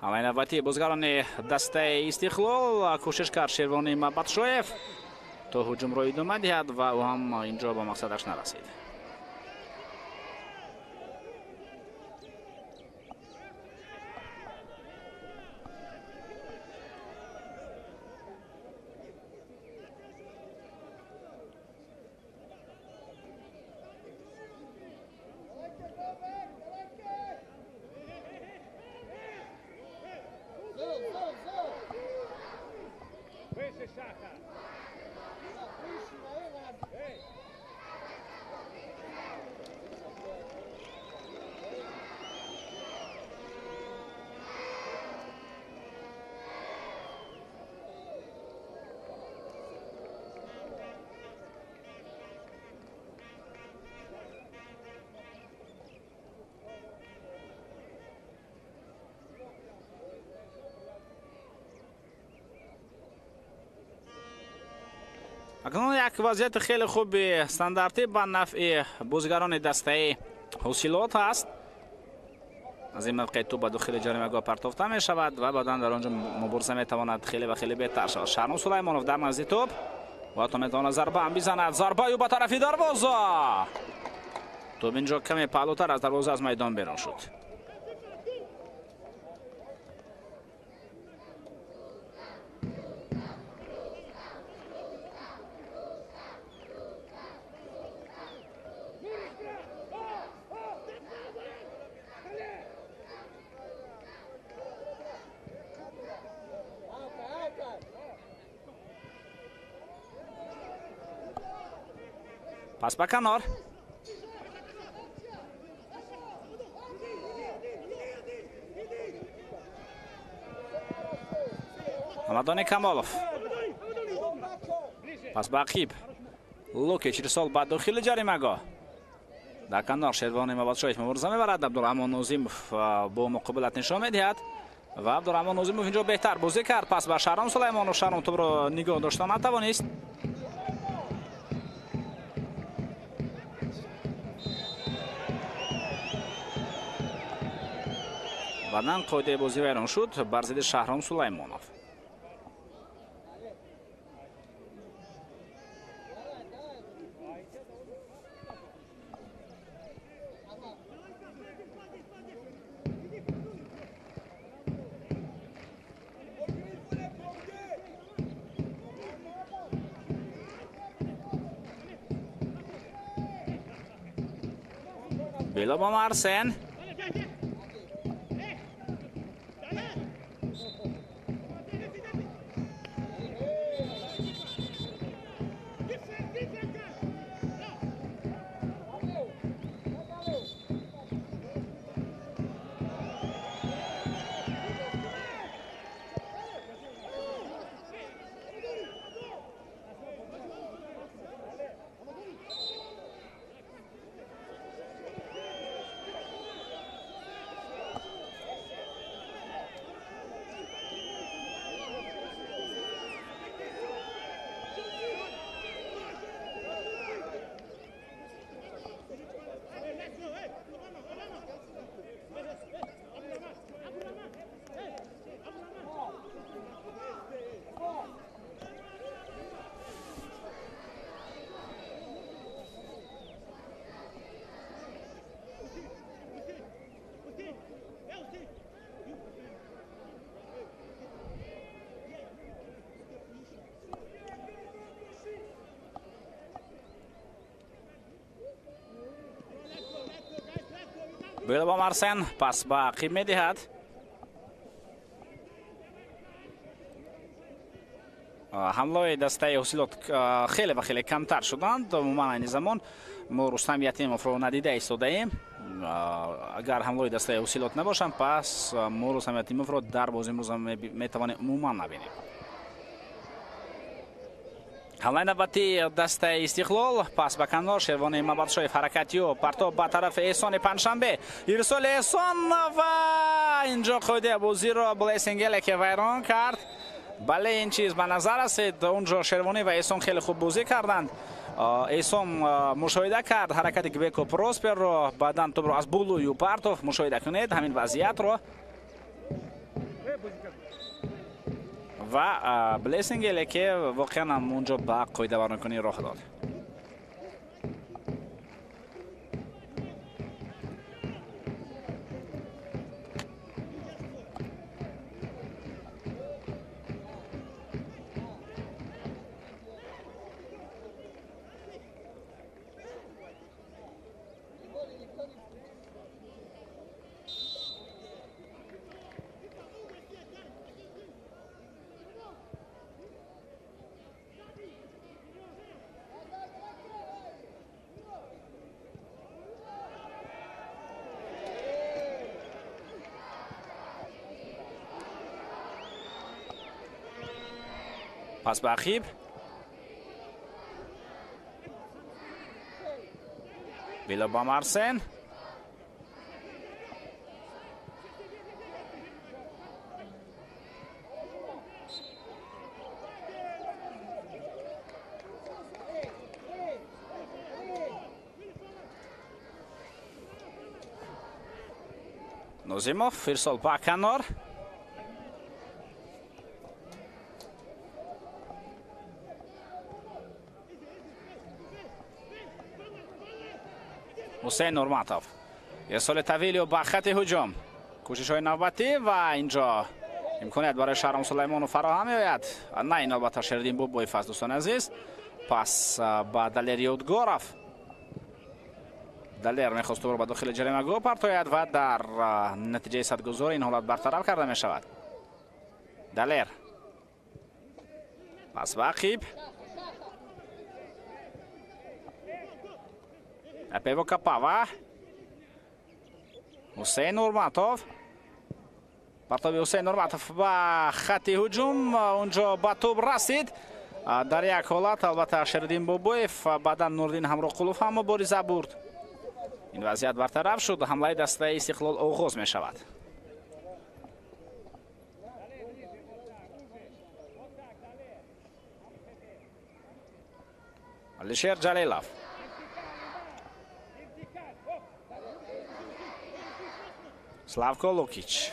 Ҳамаи навбатии бозигарони дастаи Истиқлол кӯшиш кард Шервонӣ Мабадшоев то ҳуҷумро идома диҳад ва ӯ ҳам инҷо ба мақсадаш нарасид. Акнун як вазъияти хеле хуби стандартӣ ба нафъи бозигарони дастаи Ҳосилот аст. Аз ин мавқеъ тӯб ба дохили ҷаримагоҳ партофта мешавад ва баъдан дар он ҷо мубориза метавонад хеле ва хеле беҳтар шавад. Шаҳром Сулаймонов дар назди тӯб ва ҳатто метавонад зарба ҳам бизанад. Зарбаи ӯ ба тарафи дарвоза. Тӯб инҷо каме паҳлӯтар аз дарвоза аз майдон берун шуд. Пас ба канор. Ҳамадони Камолов. Пас ба ақиб. Лукич ирсол ба дохили ҷаримагоҳ. Дар канор Шервони Мабадшоев мубориза мебарад. Абдураҳмон Нозимов бо муқобилат нишон медиҳад ва Абдураҳмон Нозимов инҷо беҳтар бозӣ кард. Пас ба Шаҳром Сулаймонов. Шаҳром тӯбро нигоҳ дошта натавонист. Баъдан қоидаи бозӣ вайрон шуд бар зидди Шаҳром Сулаймонов. Било ба Марсен. Било ба Марсен, пас ба ақиб медиҳад. Ҳамлаҳои дастаи Ҳосилот хеле ва хеле камтар шуданд. Умуман айни замон мо Рустам Ятимовро надида истодаем. Агар ҳамлаҳои дастаи Ҳосилот набошанд, пас мо Рустам Ятимовро дар бозии имрӯза метавонем умуман набинем. Ҳамлаи навбатии дастаи Истиқлол, пас ба канор Шервони Мабадшоев, ҳаракатиё партоб ба тарафи Эҳсони Панҷшанбе, ирсоли Эҳсон ва инҷо қоидаи бозиро Блессингеле ки вайрон кард. Бале, ин чиз ба назар расид. Унҷо Шервонӣ ва Эҳсон хеле хуб бозӣ карданд. Эҳсон мушоҳида кард ҳаракати Гвеко Просперро, баъдан тӯбро аз болӯю партов. Мушоҳида кунед ҳамин вазъиятро. Ва Блессингеле ки воқеан ҳам унҷо ба қоидавайронкунӣ роҳ дод. Пас ба ақиб. Било ба Марсен. Нозимов ирсол ба канор. Ҳусейн Нурматов. Ирсоли тавилио ба хати ҳуҷум. Кӯшишҳои навбатӣ ва инҷо имконият барои Шаҳром Сулаймонов фароҳам меояд. На ин албатта Шердин Бобоев аст, дӯстони азиз. Пас ба Далер Ёдгоров. Далер мехост тӯбро ба дохили ҷаримагоҳ партояд ва дар натиҷаи садгузор ин ҳолат бартараф карда мешавад. Далер. Пас ба ақиб. Апево Капава. Ҳусейн Нурматов. Партоби Ҳусейн Нурматов ба хати ҳуҷум. Унҷо ба тӯб расид. Дар як ҳолат албатта Шердин Бобоев, баъдан Нурдин Ҳамроқулов ҳам мубориза бурд. Ин вазъият бартараф шуд. Ҳамлаи дастаи Истиқлол оғоз мешавад. Алишер Ҷалилов. Славко Лукич.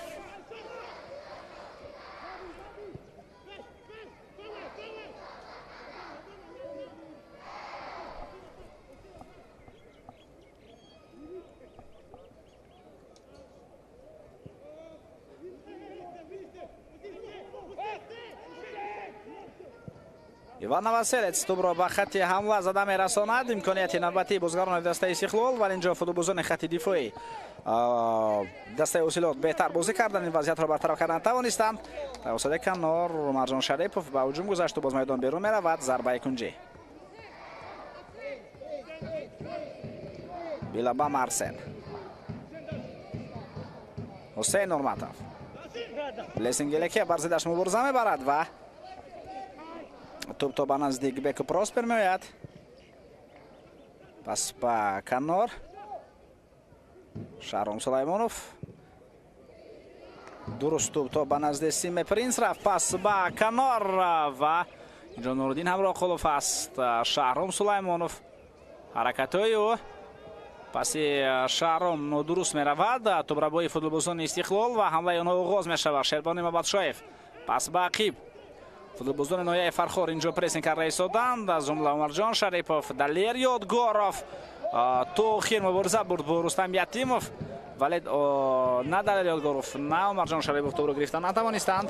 Иван Новоселец тӯбро ба хати ҳамла зада мерасонад. Имконияти навбатии бозгарони дастаи Истиқлол, вале инҷо футболбозони хати дифоӣ дастаи Ҳосилот беҳтар бозӣ карданд, ин вазъиятро бартараф кардан тавонистанд. Тавассути канор Марҷон Шарипов ба ҳуҷум гузашту боз майдон берун меравад. Зарбаи кунҷӣ. Билаба Марсен. Ҳусейн Нурматов. Блессингелеке бар зиддаш мубориза мебарад ва тӯб то ба наздик Беку Проспер меояд. Пас ба канор. Шаҳром Сулаймонов. Дуруст тӯб то ба назди Симе Принс рафт. Пас ба канор ва инҷо Нуриддин Ҳамроқулов аст. Шаҳром Сулаймонов. Ҳаракатҳои ӯ паси Шаҳром нодуруст меравад. Тӯбрабои футболбозони Истиқлол ва ҳамлаи онҳо оғоз мешавад. Шербони Мабадшоев. Пас ба ақиб. Футболбозони ноҳияи Фархор инҷо прессинг карда истоданд, аз ҷумла Умарҷон Шарипов, Далер Ёдгоров. То охир мубориза бурд бо Рустам Ятимов, вале на Далер Ёдгоров, на Умарҷон Шарипов тӯбро гирифта натавонистанд.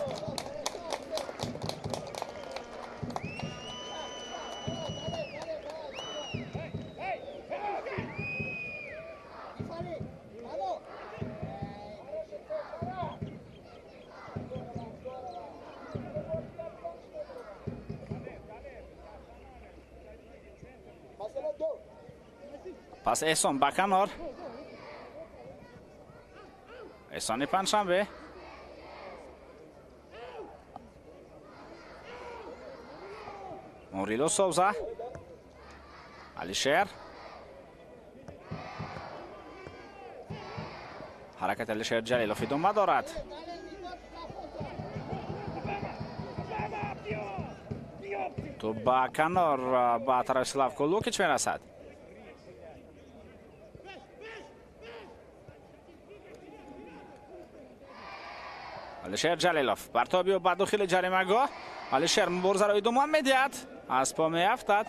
Пас Эҳсон ба канор. Эҳсони Панҷшанбе. Мурило Совза. Алишер. Ҳаракати Алишер Ҷалилов идома дорад. Тӯб ба канор ба тарафи Славко Лукич мерасад. Алишер Ҷалилов партоби ба дохили ҷаримагоҳ. Алишер муборизаро идома медиҳад, аз по меафтад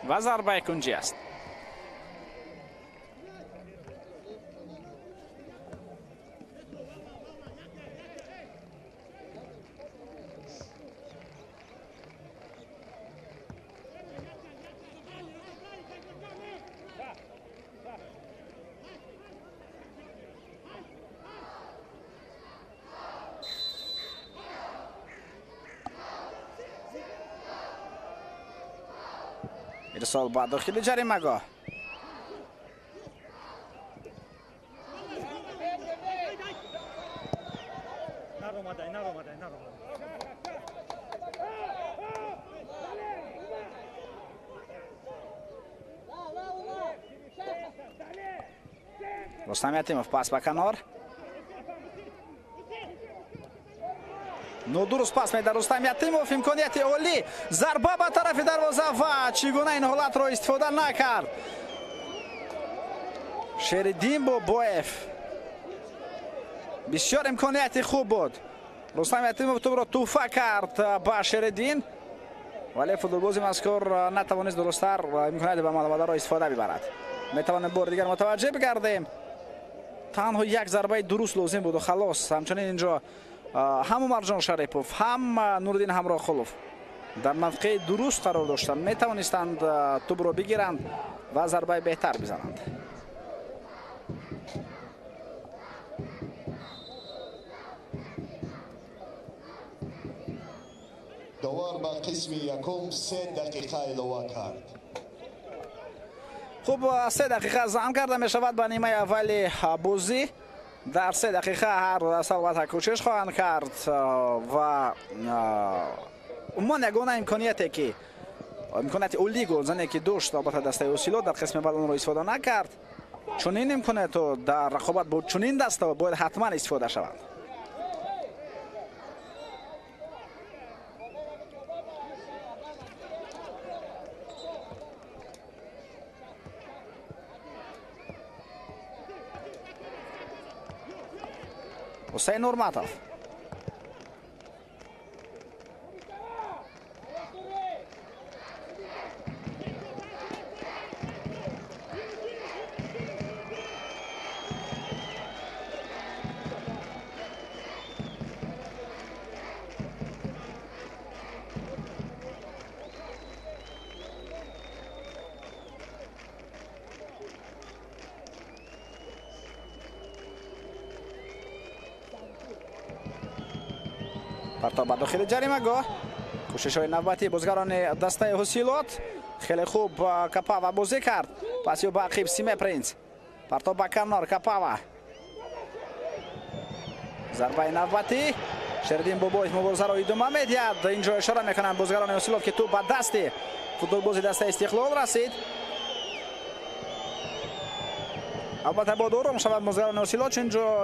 ва зарбаи кунҷӣ аст. Ирсол ба дохили ҷаримагоҳ. Рустам Ятимов пас ба канор. Нодуруст пас медиҳад Рустам Ятимов, имконияти олӣ, зарба ба тарафи дарвоза ва чӣ гуна ин ҳолатро истифода накард Шериддин Бобоев. Бисёр имконияти хуб буд. Рустам Ятимов тӯбро тӯҳфа кард ба Шериддин, вале футболбози мазкур натавонист дурусттар имконияти ба амал омадаро истифода бибарад. Метавонем бори дигар мутаваҷҷеҳ бигардем. Танҳо як зарбаи дуруст лозим буду халос. Ҳамчунин инҷо ҳам Умарҷон Шарипов, ҳам Нуриддин Ҳамроҳқулов дар мавқеи дуруст қарор доштанд, метавонистанд тӯбро бигиранд ва зарбаи беҳтар бизананд. Довар ба қисми якум 3 дақиқа илова кард. Хуб, 3 дақиқа зам карда мешавад ба нимаи аввали бозӣ. Дар 3 дақиқа ҳар даста албатта кӯшиш хоҳанд кард ва умуман ягона имконияте ки имконияти олии голзане ки дошт, албатта дастаи Ҳосилот дар қисми аввал онро истифода накард. Чунин имкониятҳо дар рақобат бо чунин дастаҳо бояд ҳатман истифода шаванд. Ҳусейн Нурматов. Партоб ба дохили ҷаримагоҳ. Кӯшишҳои навбатии бозигарони дастаи Ҳосилот. Хеле хуб Капава бозӣ кард. Паси ӯ ба ақиб Симе Принс. Партоб ба канор Капава. Зарбаи навбатӣ. Шериддин Бобоев муборизаро идома медиҳад. Инҷо ишора мекунанд бозигарони Ҳосилот, ки тӯб ба дасти футболбози дастаи Истиқлол расид. Албатта бояд ором шавад бозигарони Ҳосилот,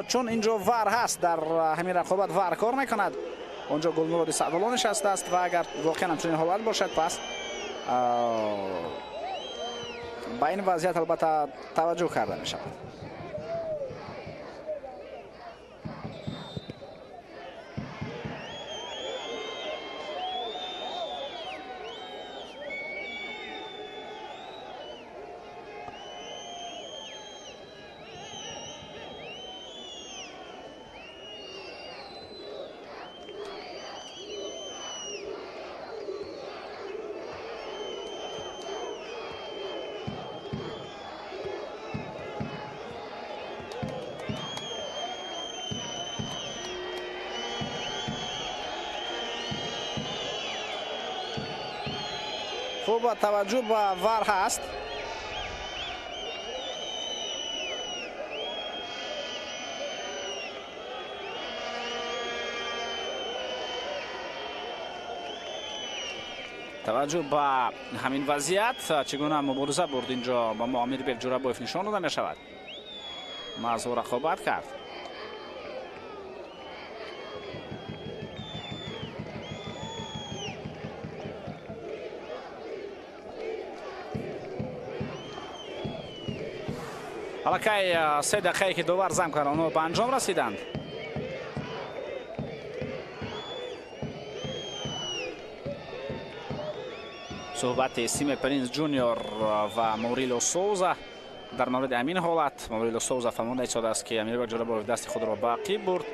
чун инҷо вар ҳаст. Дар ҳамин рақобат вар кор мекунад. Онҷо Гулмуроди Саъдулло нишастааст ва агар воқеан ҳамчунин ҳолат бошад, пас ба ин вазъият албатта таваҷҷӯҳ карда мешавад. Хуб, таваҷҷӯҳ ба вар ҳаст. Таваҷҷӯҳ ба ҳамин вазъият, чӣ гуна мубориза бурд инҷо ба мо Амирбек Ҷурабоев нишон дода мешавад. Мазҳу рақобат кард. Аллакай 3 дақиқае ки довар зам кард, онҳо ба анҷом расиданд. Суҳбати Симе Принс Ҷуниор ва Мурило Соуза дар мавриди ҳамин ҳолат. Мурило Соуза фармонда истодааст, ки Амирбек Ҷурабоев дасти худро ба ақиб бурд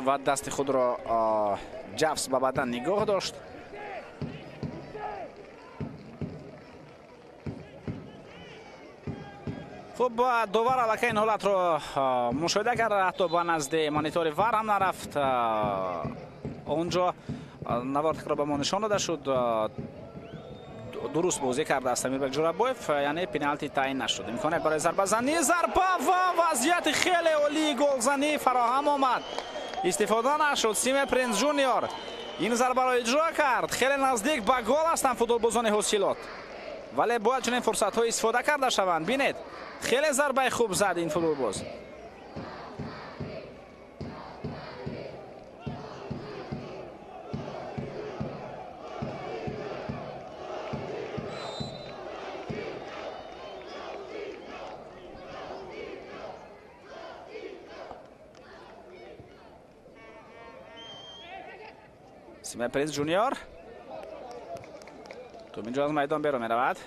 ва дасти худро ҷафс ба бадан нигоҳ дошт. Хуб, довар аллакай ин ҳолатро мушоҳида кард, ҳатто ба назди монитори вар ҳам нарафт. Онҷо навор такрор ба мо нишон дода шуд. Дуруст бозӣ кардааст Амирбек Ҷурабоев, яъне пеналти таъин нашуд. Имконият барои зарбазанӣ, зарба ва вазъияти хеле олии голзанӣ фароҳам омад. Истифода нашуд. Симе Принс Ҷуниор ин зарбаро иҷро кард. Хеле наздик ба гол ҳастанд футболбозони Ҳосилот. Вале бояд чунин фурсатҳо истифода карда шаванд. Бинед, хеле зарбаи хуб зад ин футболбоз. Симе Принц Ҷуниор توپ اینجا از میدان بیرون میرود.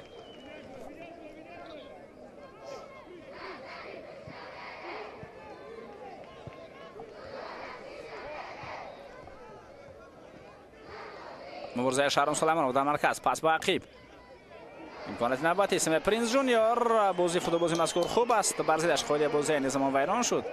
مبارزه شهرام سلیمانов در مرکز، پس با عقیب. امکانات نباتی سیم پرینس جونیور. بازی فوتبال مذکور خوب است. بر ضدش خودی بازی نظام ویران شد.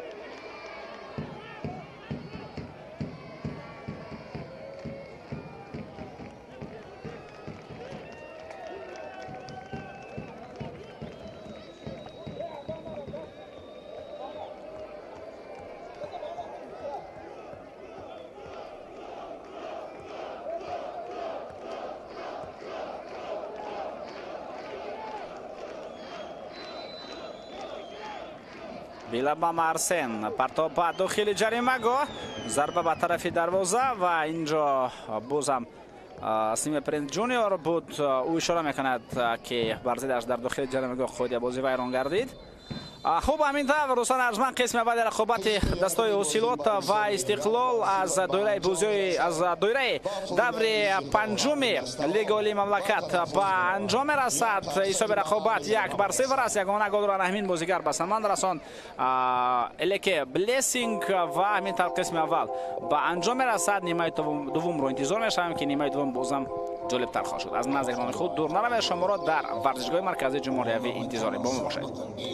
بیلا مارسن پرتاب به داخل جریمه‌گاه، ضربه به طرف دروازه و اینجا بازم سیم پرینس جونیور بود. او اشاره میکند که بر ضدش در داخل جریمه‌گاه خود بازی ویران گردید. خوب، همین طور دوستان ارجمند، قسم اول رقابت دستای حاصلات و استقلال از دایره بازی از دایره دور پنجم لیگ عالی مملکت به انجام رسد. حساب رقابت 1-0 است. یگانه گل را همین بازیگر به ثمر رساند، الکه بلسینگ. و همین طور قسم اول به انجام رسد. نیمه دوم رو انتظار می‌شویم که نیمه دوم بازم جالب‌تر خواهد شد. از نزدیکان خود دور نروید، شما را در ورزشگاه مرکزی جمهوریوی انتظاری با ما باشید.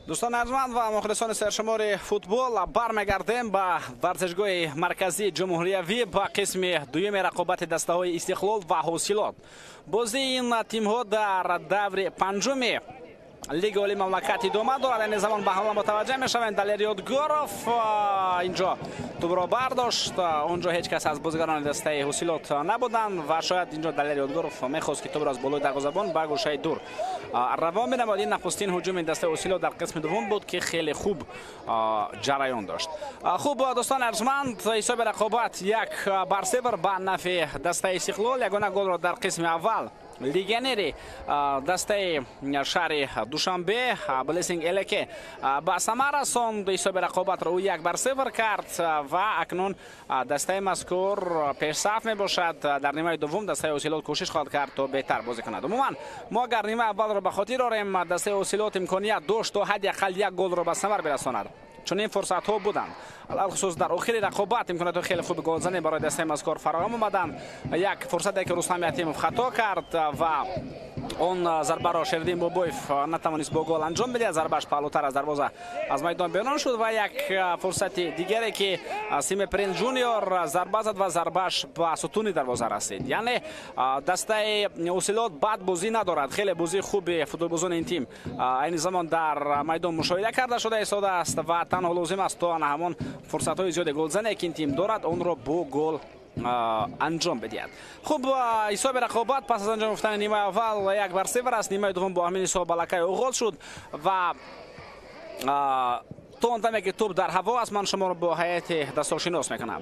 Дӯстони арҷманд ва мухлисони саршумори футбол, бармегардем ба варзишгоҳи марказии ҷумҳуриявӣ ба қисми дуюми рақобати дастаҳои Истиқлол ва Ҳосилот. Бозии ин тимҳо дар даври панҷуми Лиги Олии мамлакат идома дорад. Айни замон ба ҳамла мутаваҷҷеҳ мешавем. Далер Ёдгоров инҷо тӯбро бардошт. Онҷо ҳеҷ кас аз бозигарони дастаи Ҳосилот набуданд ва шояд инҷо Далер Ёдгоров мехост, ки тӯбро аз болои дарвозабон ба гӯшаи дур равон бинамояд. Ин нахустин ҳуҷуми дастаи Ҳосилот дар қисми дуввум буд, ки хеле хуб ҷараён дошт. Хуб, дӯстони арҷманд, ҳисоби рақобат 1-0 ба нафъи дастаи Истиқлол. Ягона голро дар қисми аввал легионери дастаи шаҳри Душанбе Блессинг Элеке ба самар расонд. Ҳисоби рақобатро ӯ 1-0 кард ва акнун дастаи мазкур пешсаф мебошад. Дар нимаи дуввум дастаи Ҳосилот кӯшиш хоҳад кард, то беҳтар бозӣ кунад. Умуман, мо агар нимаи аввалро ба хотир орем, дастаи Ҳосилот имконият дошт, то ҳадди ақал як голро ба самар бирасонад. Чунин фурсатҳо буданд. Алалхусус дар охири рақобат имкониятҳои хеле хуби голзанӣ барои дастаи мазкур фароҳам омаданд. Як фурсате, ки Рустам Ятимов хато кард ва он зарбаро Шердин Бобоев натавонист бо гол анҷом бидиҳад. Зарбааш паҳлӯтар аз дарвоза аз майдон берун шуд ва як фурсати дигаре, ки Симе Принс Ҷуниор зарба зад ва зарбааш ба сутуни дарвоза расид. Яъне дастаи Ҳосилот бад бозӣ надорад. Хеле бозии хуби футболбозони ин тим айни замон дар майдон мушоҳида карда шуда истодааст ва танҳо лозим аст, то ана ҳамон фурсатҳои зиёди голзане, ки ин тим дорад, онро бо гол анҷом бидиҳад. Хуб, ҳисоби рақобат пас аз анҷом ёфтани нимаи аввал 1-0 аст. Нимаи дуввум бо ҳамин ҳисоб аллакай оғоз шуд ва то он даме, ки тӯб дар ҳаво аст, ман шуморо бо ҳайати дастошинос мекунам.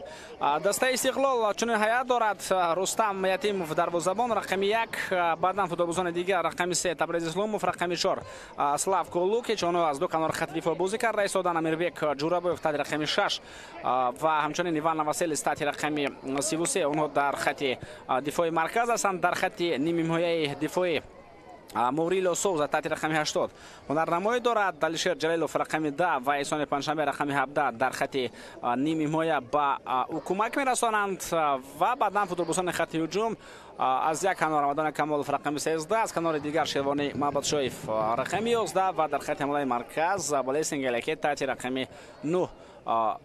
Дастаи Истиқлол чунин ҳайат дорад: Рустам Ятимов, дарвозабон, рақами 1, баъдан футболбозони дигар: рақами 3 Табрез Исломов, рақами 4 Славко Лукич, онҳо аз ду канори хати дифоъ бозӣ карда истоданд, Амирбек Ҷурабоев таҳти рақами 6 ва ҳамчунин Иван Новоселец таҳти рақами 33, онҳо дар хати дифои марказ ҳастанд. Дар хати нимҳимояи дифоӣ Мурило Соуза таҳти рақами 80 ҳунарнамоӣ дорад. Далишер Ҷалилов рақами 10 ва Эҳсони Панҷшанбе рақами 17 дар хати нимҳимоя ба ӯ кӯмак мерасонанд ва баъдан футболбозони хати ҳуҷум: аз як канор Рамадони Камолов рақами 13, аз канори дигар Шервони Маҳбадшоев рақами 11 ва дар хати ҳамлаи марказ Блессинг Элеке таҳти рақами 9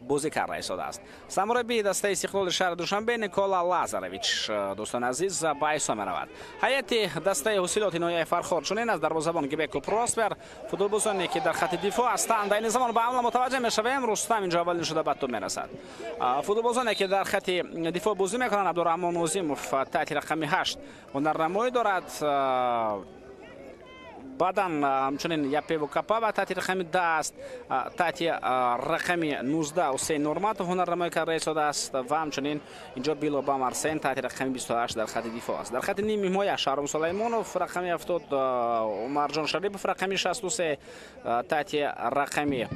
бозӣ карда истодааст. Сармураббии дастаи Истиқлоли шаҳри Душанбе Никола Лазаревич, дӯстони азиз, ба ҳисоб меравад. Ҳайати дастаи Ҳосилоти ноҳияи Фархор чунин аст: дарвозабон Гибеко Проспер, футболбозоне, ки дар хати дифоъ ҳастанд. Айни замон ба ҳамла мутаваҷҷеҳ мешавем. Рустам инҷо аввалин шуда ба тӯб мерасад. Футболбозоне, ки дар хати дифоъ бозӣ мекунанд: Абдураҳмон Озимов таҳти рақами 8 ҳунарнамоӣ дорад, баъдан ҳамчунин Япево Капава таҳти рақами 10 аст, таҳти рақами 19 Ҳусейн Нурматов ҳунарнамоӣ карда истодааст ва ҳамчунин инҷо Било Бамарсен таҳти рақами 28 дар хати дифоъ аст. Дар хати нимҳимоя Шаҳром Сулаймонов рақами 70, Умарҷон Шарипов рақами 63, таҳти рақами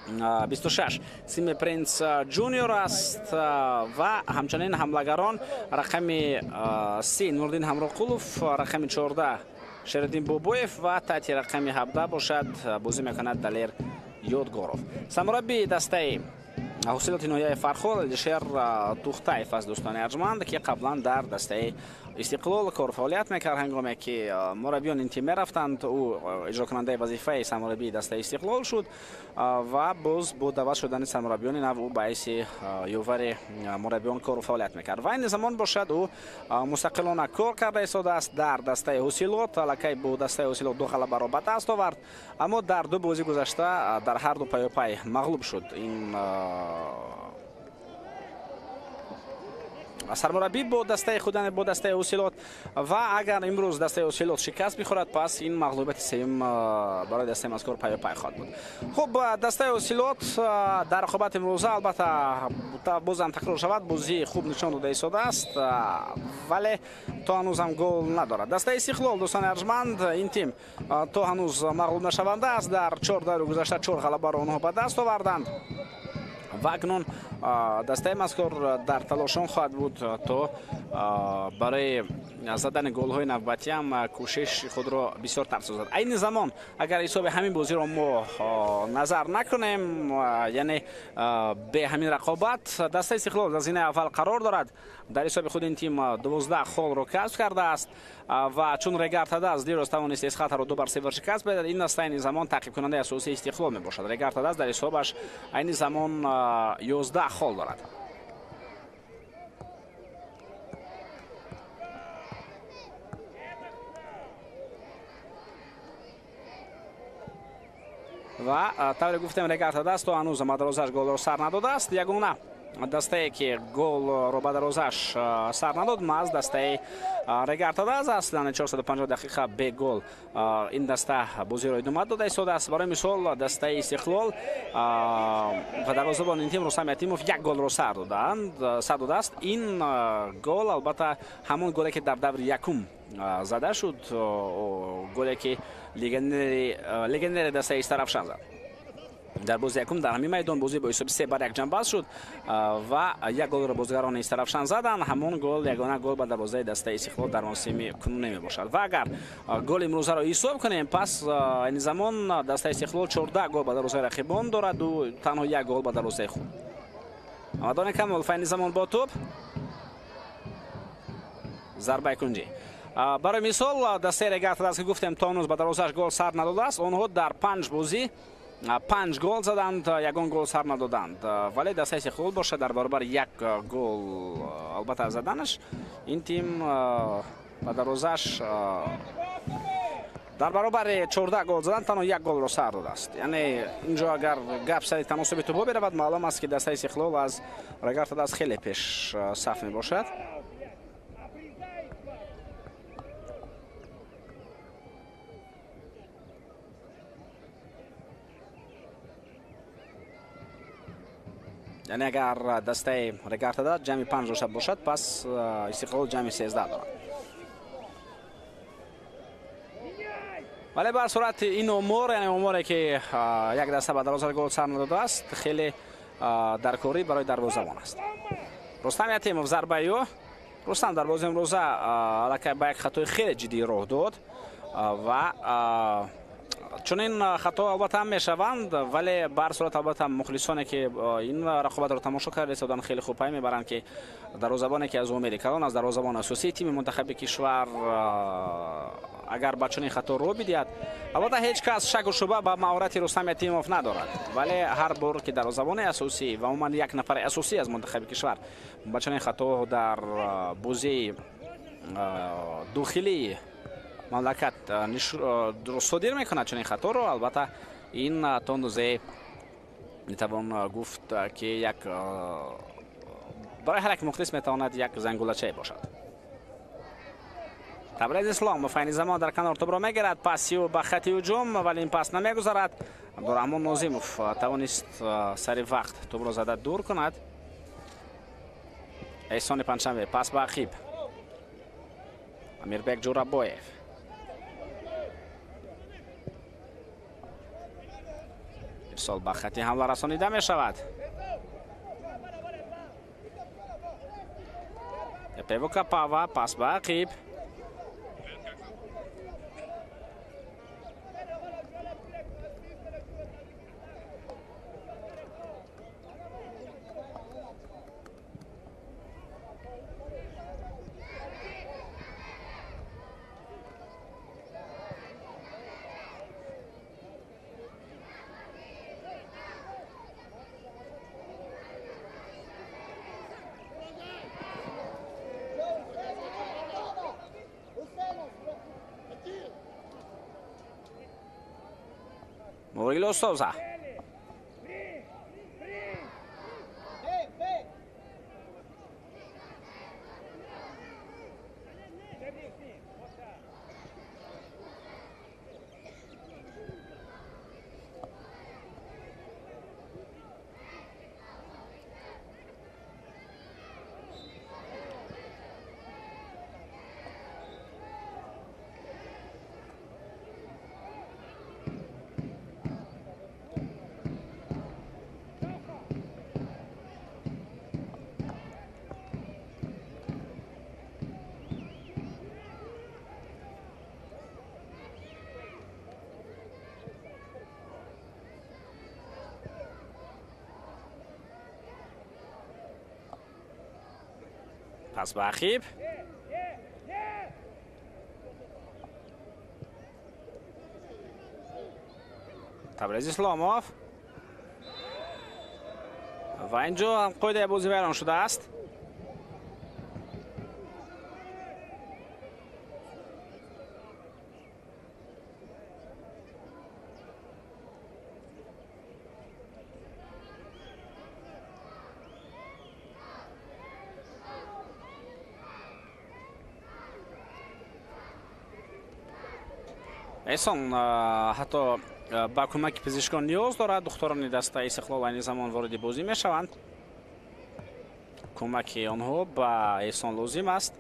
26 Симе Принс Ҷуниор аст ва ҳамчунин ҳамлагарон: рақами 30 Нурдин Ҳамроқулов, рақами 14 Шериддин Бобоев ва таҳти рақами 17 бошад бозӣ мекунад Далер Ёдгоров. Сармураббии дастаи Ҳосилоти ноҳияи Фархор Алишер Тухтаев аст, дӯстони арҷманд, ки қаблан дар дастаи Истиқлол кор фаъолият мекард. Ҳангоме ки мураббиён ин тим мерафтанд, ӯ иҷрокунандаи вазифаи сармураббии дастаи Истиқлол шуд ва боз бо даъват шудани сармураббиёни нав ӯ ба ҳайси ёвари мураббиён кору фаъолият мекард ва айни замон бошад ӯ мустақилона кор карда истодааст дар дастаи Ҳосилот. Аллакай бо дастаи Ҳосилот ду ғалабаро ба даст овард, аммо дар ду бозӣ гузашта дар ҳар ду паёпай мағлуб шуд. Ин сармураббӣ бо дастаи худ, бо дастаи Ҳосилот, ва агар имрӯз дастаи Ҳосилот шикаст бихӯрад, пас ин мағлубияти сеюм барои дастаи мазкур паёпай хоҳад буд. Хуб, дастаи Ҳосилот дар рақобати имрӯза, албатта, бозам такрор шавад, бозии хуб нишон дода истодааст, вале то ҳанӯзам гол надорад. Дастаи Истиқлол, дӯстони арҷманд, ин тим то ҳанӯз мағлуб нашаванда аст. Дар 4 даври гузашта 4 ғалабаро онҳо ба даст оварданд ва акнун Дастаи мазкур дар талошон хоҳад буд то барои задани голҳои навбатӣ ҳам кӯшиши худро бисёртар созад. Айни замон агар ҳисоби ҳамин бозиро мо назар накунем, яъне бе ҳамин рақобат, дастаи Истиқлол дар зинаи аввал қарор дорад. Дар ҳисоби худ ин тим 12 холро касб кардааст ва чун Регар Тадаз дирӯз тавонист Эсхатаро 2-0 шикаст бидиҳад, ин даста айни замон таъқибкунандаи асосии Истиқлол мебошад. Регар Тадаз дар ҳисобаш айни замон 11 хол дорад. Ва тавре гуфтем, Регар Тадаз то ҳанӯз ба дарвозааш голро сар надодааст. Ягона дастае ки голро ба дарвозааш сар надод, маҳз дастаи Регар Тадаз аст. Яъне 450 дақиқа бе гол ин даста бозиро идома дода истодааст. Барои мисол, дастаи Истиқлол ва дарвозабони ин тим Рустам Ятимов як голро сар додааст. Ин гол албатта ҳамон голе ки дар даври якум зада шуд, голе ки легионери дастаи Истаравшан зад. Дар бози якум дар ҳамин майдон бозӣ бо ҳисоби 3-1 ҷанбаст шуд ва як голро бозигарони Истаравшан заданд. Ҳамон гол ягона гол ба дарвозаи дастаи Истиқлол дар мавсими кунунӣ мебошад. Ва агар голи имрӯзаро ҳисоб кунем, пас айни замон дастаи Истиқлол 14 гол ба дарвозаи рақибон дораду танҳо як гол ба дарвозаи худ. Амадони Камолов айни замон бо тӯб, зарбаи кунҷӣ. Барои мисол, дастаи Регар Тадаз, ки гуфтем, то ҳанӯз ба дарвозааш гол сар надодааст, онҳо дар 5 бозӣ 5 гол заданд, ягон гол сар надоданд. Вале дастаи Истиқлол бошад дар баробари як гол албатта заданаш, ин тим ба дарвозааш дар баробари 14 гол задан танҳо як голро сар додааст. Яъне инҷо агар гап сари таносуби тӯбҳо беравад, маълум аст, ки дастаи Истиқлол аз Регар Тадаз хеле пеш саф мебошад. Яъне агар дастаи Регар Тадаз ҷамъи 5 дошта бошад, пас Истиқлол ҷамъи 13 дорад. Вале ба сурати ин омор, яъне оморе ки як даста ба дарвоза гол сар надодааст, хеле даркорӣ барои дарвозабон аст. Рустам Ятимов зарбаи ӯ. Рустам дар бозии имрӯза аллакай ба як хатои хеле ҷиддӣ роҳ дод ва чунин хато албатта ҳам мешаванд, вале ба ҳар сурат албатта мухлисоне ки ин рақобатро тамошо карда истодан хеле хуб пай мебаранд, ки дарвозабоне ки аз умеди калон аз дарвозабони асосии тими мунтахаби кишвар агар ба чунин хато рӯ бидиҳад, албатта ҳеҷ кас шаку шубҳа ба маҳорати Рустам Ятимов надорад. Вале ҳар бор ки дарвозабони асосӣ ва умуман як нафари асосӣ аз мунтахаби кишвар ба чунин хато дар бозии дохилии мамлакат содир мекунад чунин хаторо, албатта ин то андозае метавон гуфт, ки як барои ҳар як мухлис метавонад як зангулачае бошад. Табрез Исломов айни замон дар канор тӯбро мегирад, паси ӯ ба хати ҳуҷум, вале ин пас намегузарад. Абдураҳмон Нозимов тавонист сари вақт тӯбро зада дур кунад. Эҳсони Панҷшанбе пас ба ақиб. Амирбек Ҷурабоев. Ирсол ба хати ҳамла расонида мешавад. Пево Капава пас ба ақиб. Murilo Souza. Пас ба ақиб. Табрез Исломов. Ва инҷо ҳам қоидаи бозӣ вайрон шудааст. Эҳсон ҳатто ба кӯмаки пизишкон ниёз дорад. Духтарони дастаи Истиқлол айни замон вориди бозӣ мешаванд. Кӯмаки онҳо ба Эҳсон лозим аст.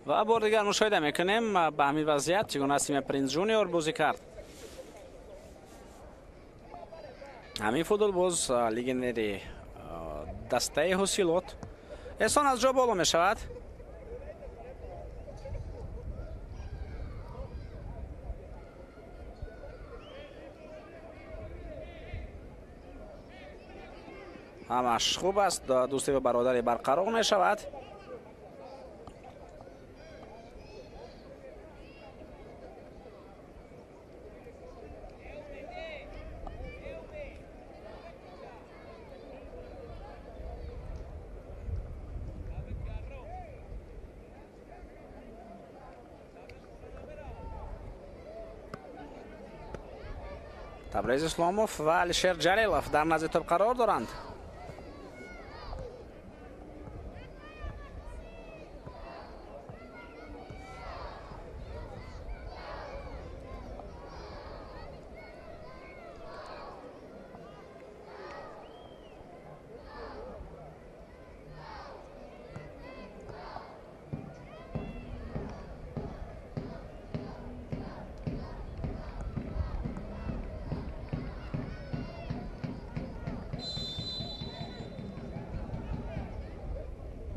Ва бор дигар мушоҳида мекунем ба ҳамин вазъият чӣ гуна Симе Принс Жуниор бозӣ кард. Ҳамин футболбоз легионери дастаи Ҳосилот. Эҳсон аз ҷо боло мешавад. Ҳамаш хуб аст, дӯстӣ ва бародарӣ барқарор мешавад. Табрез Исломов ва Алишер Ҷалилов дар назди топ қарор доранд.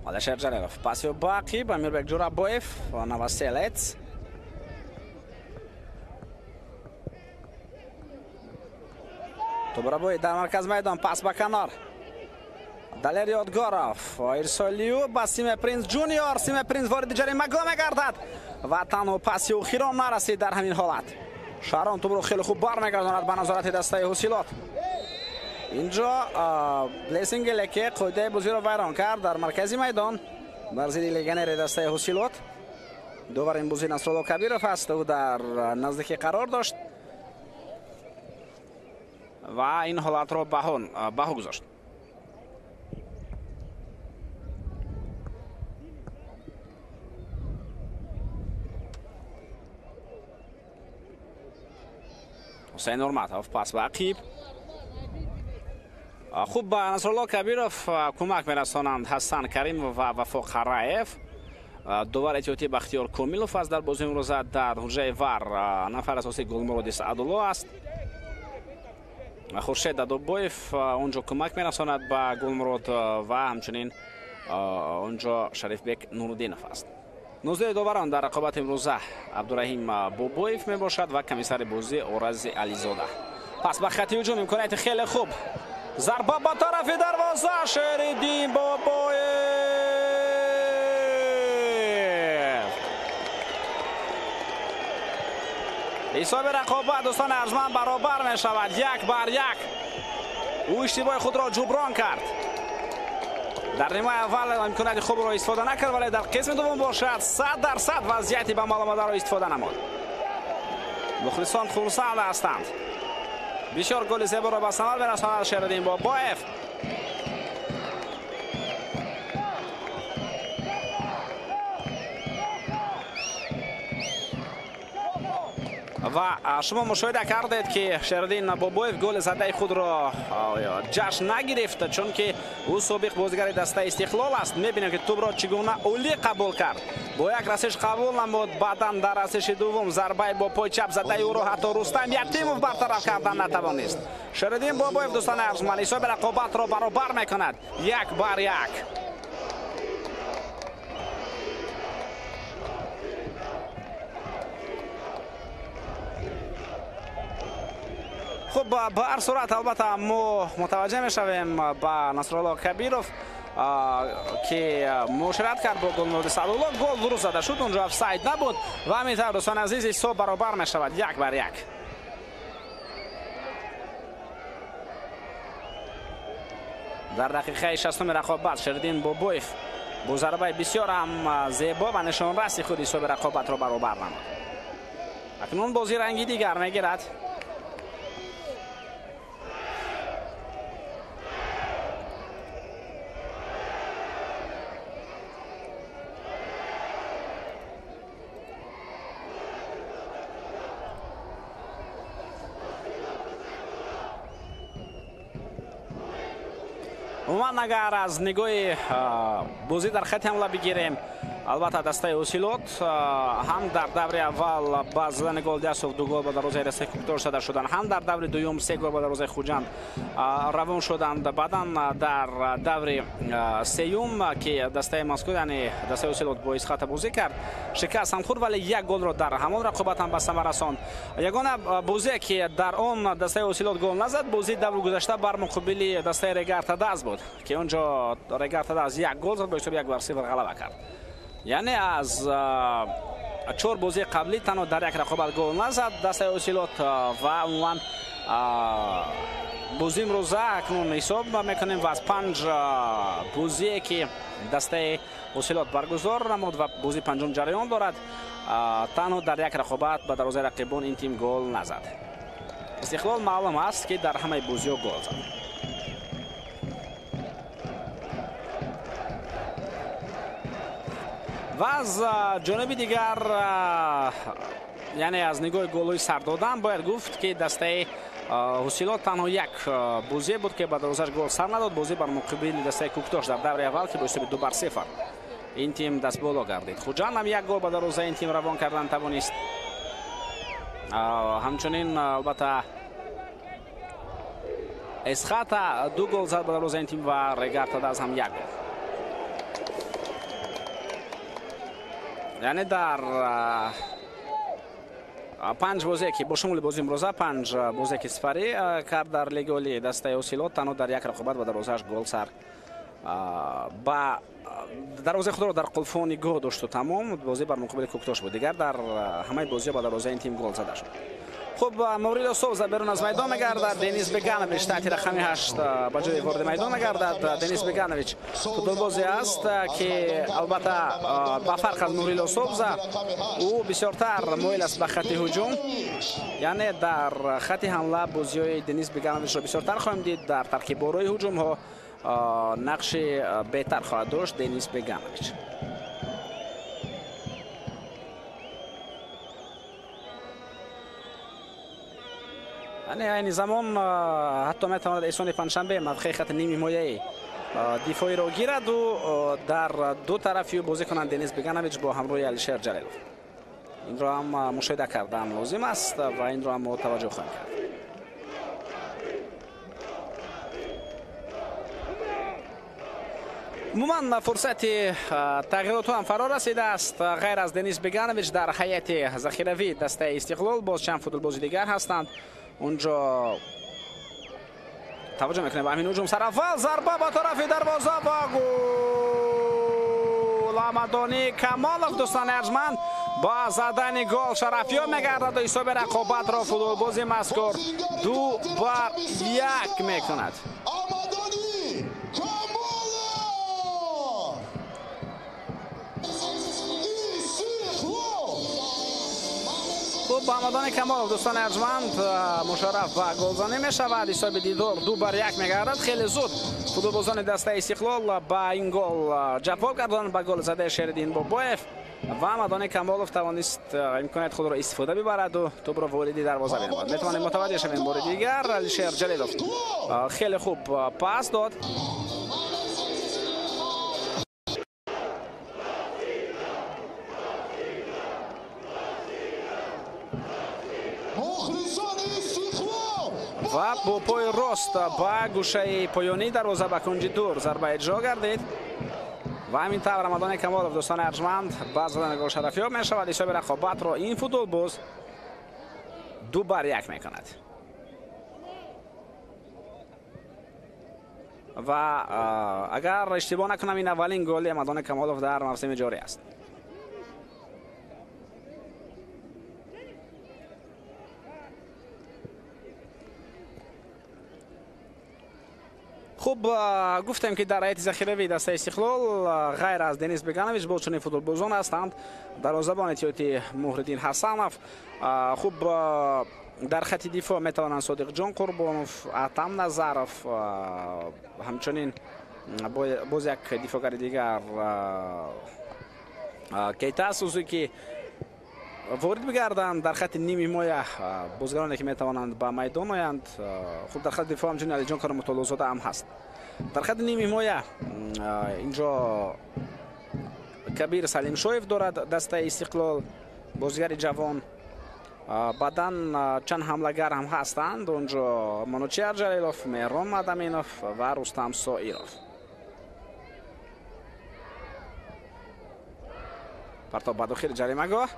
Алишер Ҷалилов паси ба ақиб, Амирбек Ҷурабоев, Новоселец. Тубрабоев дар марказ майдон, пас ба канор. Далер Ёдгоров, ирсолию ба Симе Принс Ҷуниор. Симе Принс вориди ҷаримагоҳ мегардад ва танҳо паси охирон нарасид дар ҳамин ҳолат. Шаҳром тубро хеле хуб бармегардонад ба назорати дастаи Ҳосилот. Инҷо Блессинг Элеке қоидаи бозиро вайрон кард дар маркази майдон бар зидди легионери дастаи Ҳосилот. Довар ин бозӣ Насрулло Кабиров аст, ӯ дар наздикӣ қарор дошт ва ин ҳолатро баҳо гузошт. Ҳусайн Нурматов пас ба ақиб. Хуб ба Насрулло Кабиров кӯмак мерасонанд Ҳасан Каримов ва Вафо Қараев. Довар эҳтиётӣ Бахтиёр Комилов аст дар бозии имрӯза. Дар ҳуҷраи ВАР нафар асосии Гулмуроди Саъдулло аст. Хуршед Дадобоев онҷо кӯмак мерасонад ба Гулмурод ва ҳамчунин онҷо Шарифбек Нуруддинов аст. Нуздаи доварон дар рақобати имрӯза Абдураҳим Бобоев мебошад ва комиссари бозӣ Орази Ализода. Пас ба хати ҳуҷум, имконияти хеле хуб. Зарба ба тарафи дарвоза, Шериддин Бобоев. Ҳисоби рақобат дӯстони арҷманд баробар мешавад, 1-1. Ӯ иштибоҳи худро ҷуброн кард. Дар нимаи аввал имконияти хубро истифода накард, вале дар қисми дуввум бошад 100% вазъияти ба мол омадаро истифода намуд. Мухлисон хурсанд ҳастанд. Бисёр голи зеборо ба самар мерасонад Шериддин Бобоев. Ва шумо мушоҳида кардед, ки Шериддин Бобоев голи задаи худро ҷашн нагирифт, чунки ӯ собиқ бозигари дастаи Истиқлол аст. Мебинем, ки тӯбро чӣ гуна олӣ қабул кард. Бо як расиш қабул намуд, баъдан дар расиши дуввум зарбаи бо пои чап задаи ӯро ҳатто Рустам Ятимов бартараф кардан натавонист. Шериддин Бобоев, дӯстони арҷманд, ҳисоби рақобатро баробар мекунад 1-1. Хуб, ба ҳар сурат, албатта, мо мутаваҷҷеҳ мешавем ба Насрулло Кабиров, ки муошират кард бо Гулнури Саъдулло. Гол дуруст зада шуд, унҷо офсайд набуд ва ҳамин тавр, дӯстони азиз, ҳисоб баробар мешавад 1-1. Дар дақиқаи 60-уми рақобат Шериддин Бобоев бо зарбаи бисёр ҳам зебо ва нишонраси худ ҳисоби рақобатро баробар намуд. Акнун бозӣ ранги дигар мегирад. Умуман, агар аз нигоҳи бозӣ дар хати ҳамла бигирем, албатта, дастаи Ҳосилот ҳам дар даври аввал ба задани гол Диасов 2 гол ба дарвозаи дастаи Кӯктош зада шуданд, ҳам дар даври дуюм 3 гол ба дарвозаи Хуҷанд равон шуданд. Баъдан дар даври сеюм, ки дастаи мазкур, яъне дастаи Ҳосилот бо Исхата бозӣ кард, шикаст ҳам хӯрд, вале як голро дар ҳамон рақобат ҳам ба самар расонд. Ягона бозие, ки дар он дастаи Ҳосилот гол назад, бозии даври гузашта бар муқобили дастаи Регар Тадаз буд, ки он ҷо Регар Тадаз як гол зад, бо ҳисоби 1-0 ғалаба кард. Яъне аз 4 бозии қаблӣ танҳо дар як рақобат гол назад дастаи Ҳосилот. Ва умуман, бозӣ имрӯза акнун ҳисоб мекунем ва аз 5 бозие, ки дастаи Ҳосилот баргузор намуд ва бозии панҷум ҷараён дорад, танҳо дар як рақобат ба дарвозаи рақибон ин тим гол назад. Истиқлол маълум аст, ки дар ҳамаи бозиҳо гол зад. Ва аз ҷониби дигар, яъне аз нигоҳи голҳои сар додан, бояд гуфт, ки дастаи Ҳосилот танҳо як бозие буд, ки ба дарвозааш гол сар надод. Бозӣ бар муқобили дастаи Кӯктош дар даври аввал, ки бо ҳисоби 2-0 ин тим дастболо гардид. Хуҷанд ҳам як гол ба дарвозаи ин тим равон кардан тавонист. Ҳамчунин, албатта, Эсхата 2 гол зад ба дарвозаи ин тим ва Регар Тадаз ҳам як гол. Яъне дар 5 бозие, ки бо шумули бозии имрӯза 5 бозие, ки сипарӣ кард дар лиги олии дастаи Ҳосилот, танҳо дар як рақобат ба дарвозааш гол сар ба дарвозаи худро дар қулфҳо нигоҳ дошту тамом. Бозӣ бар муқобили Кӯктош буд. Дигар дар ҳамаи бозиҳо ба дарвозаи ин тим гол зада шуд. Хуб, Маврило Совза берун аз майдон мегардад. Денис Беганович таҳти рақами 8 ба ҷои вориди майдон мегардад. Денис Беганович футболбозе аст, ки албатта, ба фарқ аз Мурило Совза, ӯ бисёртар моил аст ба хати ҳуҷум. Яъне дар хати ҳамла бозиҳои Денис Бегановичро бисёртар хоҳем дид. Дар таркиборои ҳуҷумҳо нақши беҳтар хоҳад дошт Денис Беганович. Яъне айни замон ҳатто метавонад Эҳсони Панҷшанбе мавқеи хати ними ҳимояи дифоиро гираду дар ду тарафи ӯ бозӣ кунанд Денис Беганович бо ҳамроҳи Алишер Ҷалилов. Инро ҳам мушоҳида кардан лозим аст ва инро ҳам мо таваҷҷӯҳ хоҳем кард. Умуман, фурсати тағйиротҳо ҳам фаро расидааст. Ғайр аз Денис Беганович дар ҳайати захиравии дастаи Истиқлол боз чанд футболбози дигар ҳастанд. Унҷо таваҷҷӯҳ мекунем ба ҳамин ҳуҷум. Сараввал зарба ба тарафи дарвоза ва гол! Амадони Камолов, дӯстони арҷманд, ба задани гол шарафёб мегардад ва ҳисоби рақобатро футболбози мазкур 2-1 мекунад. Амадони Камолов! Истиқлол! Хуб, Амадони Камолов, дӯстони арҷманд, мушарраф ба голзанӣ мешавад. Ҳисоби дидор 2-1 мегардад. Хеле зуд футболбозони дастаи Истиқлол ба ин гол ҷавоб гардонанд, ба голи задаи Шериддин Бобоев. Ва Мадони Камолов тавонист имконияти худро истифода бибарад ва тӯбро вориди дарвоза бинамояд. Метавонем мутаваҷҷеҳ шавем бори дигар Алишер Ҷалилов хеле хуб пас дод. Ва бо пои рост ба гӯшаи поёнии дарвоза ба кунҷи дур зарба иҷро гардид. Ва ҳамин тавр Рамадони Камолов, дӯстони арҷманд, ба задани гол шарафёб мешавад. Ҳисоби рақобатро ин футболбоз 2-1 мекунад. Ва агар иштибоҳ накунам, ин аввалин голи Рамадони Камолов дар мавсими ҷорӣ аст. Хуб, гуфтем ки дар ҳайати захиравии дастаи Истиқлол ғайр аз Денис Беганович боз чунин футболбозон ҳастанд. Дарвозабон эҳтиётӣ Муҳриддин Ҳасанов. Хуб, дар хати дифоъ метавонанд Содиқҷон Қурбонов, Атам Назаров, ҳамчунин боз як дифоъгари дигар Кейта Сузуки ворид бигарданд. Дар хати ними ҳимоя бозигароне ки метавонанд ба майдон оянд. Хуб, дар хати дифоъ ҳамчунин Алиҷон Кароматуллозода ҳам ҳаст. Дар хати ними ҳимоя инҷо Кабир Салимшоев дорад дастаи Истиқлол, бозигари ҷавон. Баъдан чанд ҳамлагар ҳам ҳастанд. Онҷо Манучиар Ҷалилов, Меҳрон Мадаминов ва Рустам Соиров. Партоб ба дохили ҷаримагоҳ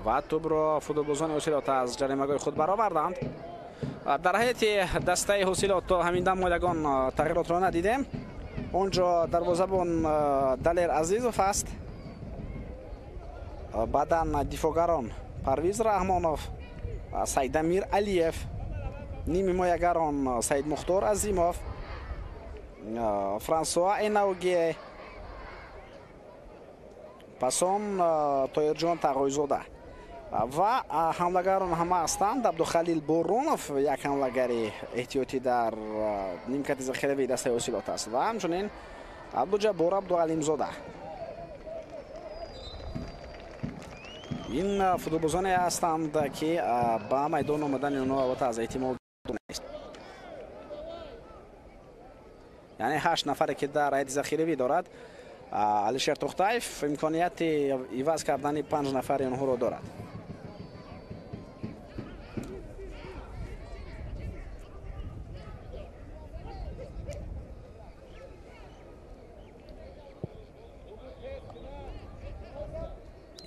ва тӯбро футболбозони Ҳосилот аз ҷаримагоҳи худ бароварданд. Дар ҳайати дастаи Ҳосилот то ҳамин дам мо ягон тағйиротро надидем. Онҷо дарвозабон Далер Азизов аст. Баъдан дифоъгарон Парвиз Раҳмонов, Сайдамир Алиев, нимҳимоягарон Саидмухтор Азимов, Франсуа Энауге, пасон Тоирҷон Тағойзода ва ҳамлагарон ҳама ҳастанд. Абдухалил Боронов як ҳамлагари эҳтиётӣ дар нимкати захиравии дастаи Ҳосилот аст ва ҳамчунин Абдуҷаббор Абдуалимзода. Ин футболбозоне ҳастанд, ки ба майдон омадани онҳо албатта аз эҳтимол дур нест. Яъне 8 нафаре ки дар ҳайати захиравӣ дорад Алишер Тӯхтаев, имконияти иваз кардани 5 нафари онҳоро дорад.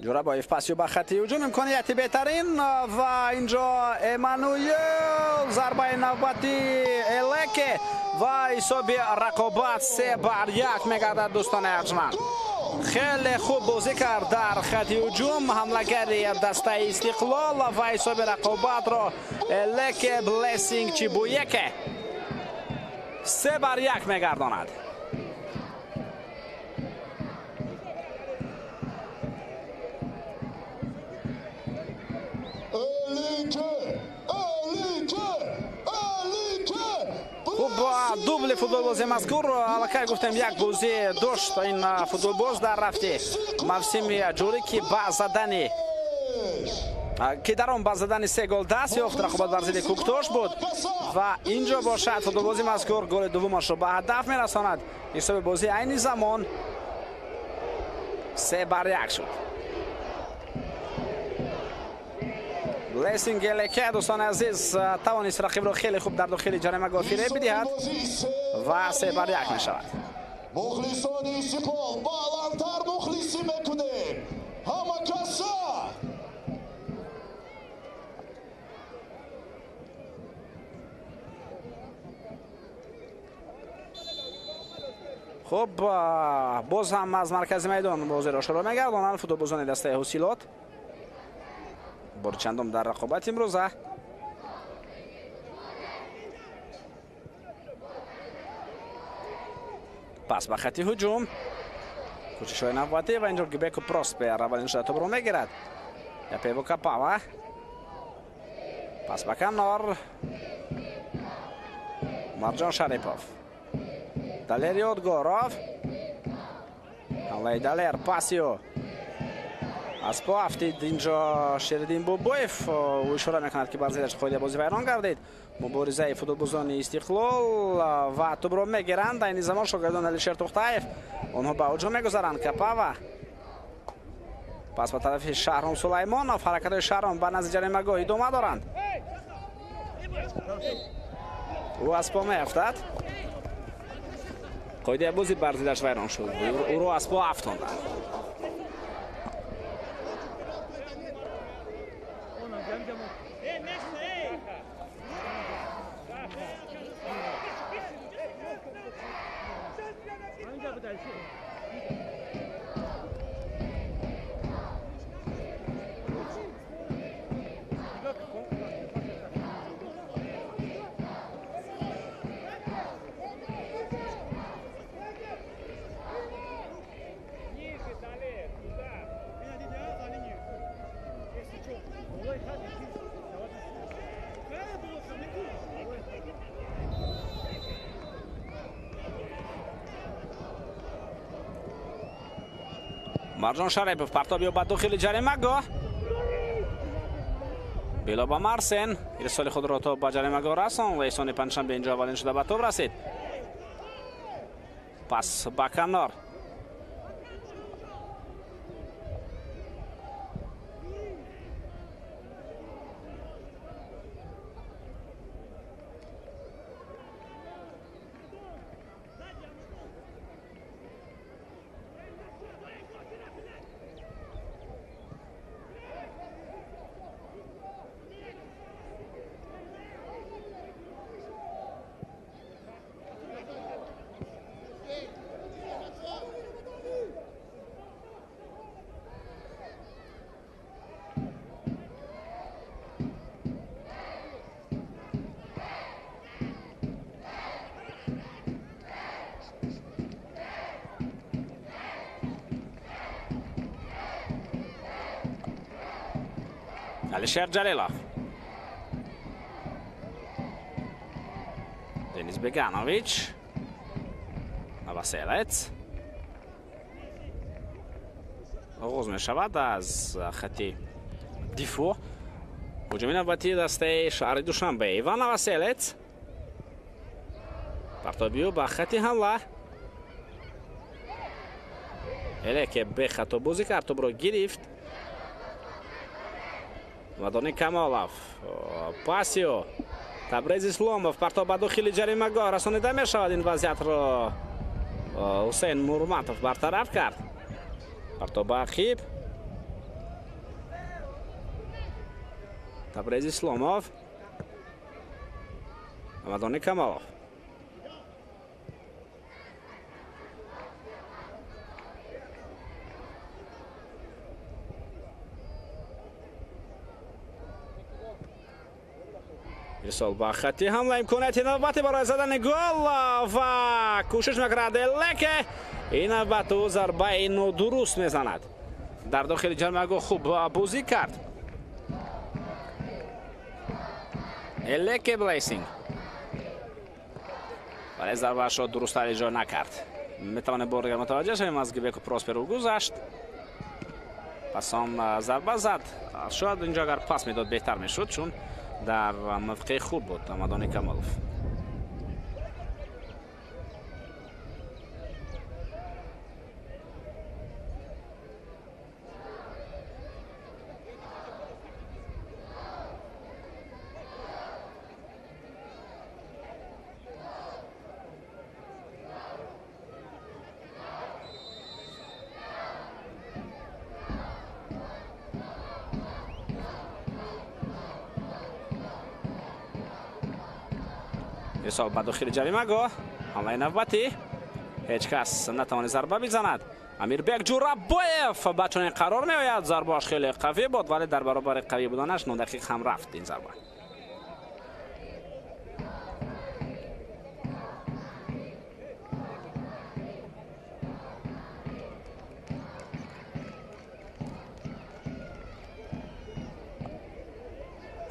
Ҷӯрабоев пасю ба хати ҳуҷум, имконияти беҳтарин ва инҷо Эммануэл, зарбаи навбати Элеке ва ҳисоби рақобат 3-1 мегардад. Дӯстони арҷманд, хеле хуб бозӣ кард дар хати ҳуҷум ҳамлагари дастаи Истиқлол ва ҳисоби рақобатро Элеке Блессинг Чибуеке 3-1 мегардонад. Хуб, дубли футболбози мазкур аллакай гуфтем як бозӣ дошт ин футболбоз дар рафти мавсими ҷорӣ, ки ба задани ки дар он ба задани 3 гол даст ёфт. Рақобат бар зидди Кӯктош буд ва инҷо бошад футболбози мазкур голи дуввумашро ба ҳадаф мерасонад. Ҳисоби бозӣ айни замон 3-1 шуд. Блессинг Элеке, дӯстони азиз, тавонист рақибро хеле хуб дар дохили ҷаримагоҳ фиреб бидиҳад ва 3-1 мешавад. Мухлисони Истиқлол, баландтар мухлисӣ мекунем. Ҳама каса! Хуб, боз ҳам аз маркази майдон бозиро шурӯъ мегардонанд футболбозони дастаи Ҳосилот. Бори чандум дар рақобат имрӯза. Пас ба хати ҳуҷум, кӯшишҳои навбатӣ ва инҷо Гибеку Проспер аввалин шуда тӯбро мегирад. Япево Капава, пас ба канор Марҷон Шарипов, Далер Ёдгоров. Ҳамлаи Далер, пасио аз по афтид инҷо Шериддин Бобоев. Ӯ ишора мекунад, ки бар зиддаш қоидаи бозӣ вайрон гардид. Муборизаи футболбозони Истиқлол ва тӯбро мегиранд. Айни замон шогирдон Алишер Тухтаев онҳо ба ҳуҷум мегузаранд. Капава пас ба тарафи Шаҳром Сулаймонов. Ҳаракатҳои Шаҳром ба назди ҷаримагоҳ идома доранд. Ӯ аз по меафтад. Қоидаи бозӣ бар зиддаш вайрон шуд. Ӯро аз по афтонданд. Марҷон Шарипов партоб ё ба дохили ҷаримагоҳ. Било ба Марсен ирсоли худро то ба ҷаримагоҳ расон ва Эҳсони Панҷшанбе инҷо аввалин шуда ба тоб расид. Пас ба канор. Алишер Ҷалилов, Денис Беганович, Новоселец. Оғоз мешавад аз хати дифоъ. Ҳуҷуми навбатии дастаи шаҳри Душанбе. Иван Новоселец партобиё ба хати ҳамла. Элеке бехато бозӣ кард, тӯбро гирифт. Мадони Камолов, пасио Табрез Исломов, партоб ба дохили ҷаримагоҳ расонида мешавад. Ин вазъиятро Ҳусейн Мурматов бартараф кард. Партоб ба ақиб. Табрез Исломов, Мадони Камолов. Ирсол ба хати ҳамла, имконияти навбати барои задани гол ва кӯшиш мекунад Элеке. Ин навбат ӯ зарбаи нодуруст мезанад. Дар дохили ҷаримагоҳ хуб бозӣ кард Элеке Блейсинг, вале зарбаашро дурусттар иҷро накард. Метавонем бор дигар мутаваҷҷеҳ шавем, аз Гибеку Просперу гузашт, пас он зарба зад. Шояд инҷо агар пас медод беҳтар мешуд, чун дар мавқеи хуб буд Мадони Камолов. Ирсол ба дохили ҷаримагоҳ. Ҳамлаи навбатӣ, ҳеҷ кас натавонист зарба бизанад. Амирбек Ҷурабоев ба чунин қарор меояд. Зарбааш хеле қавӣ буд, вале дар баробари қавӣ буданаш нодақиқ ҳам рафт ин зарба.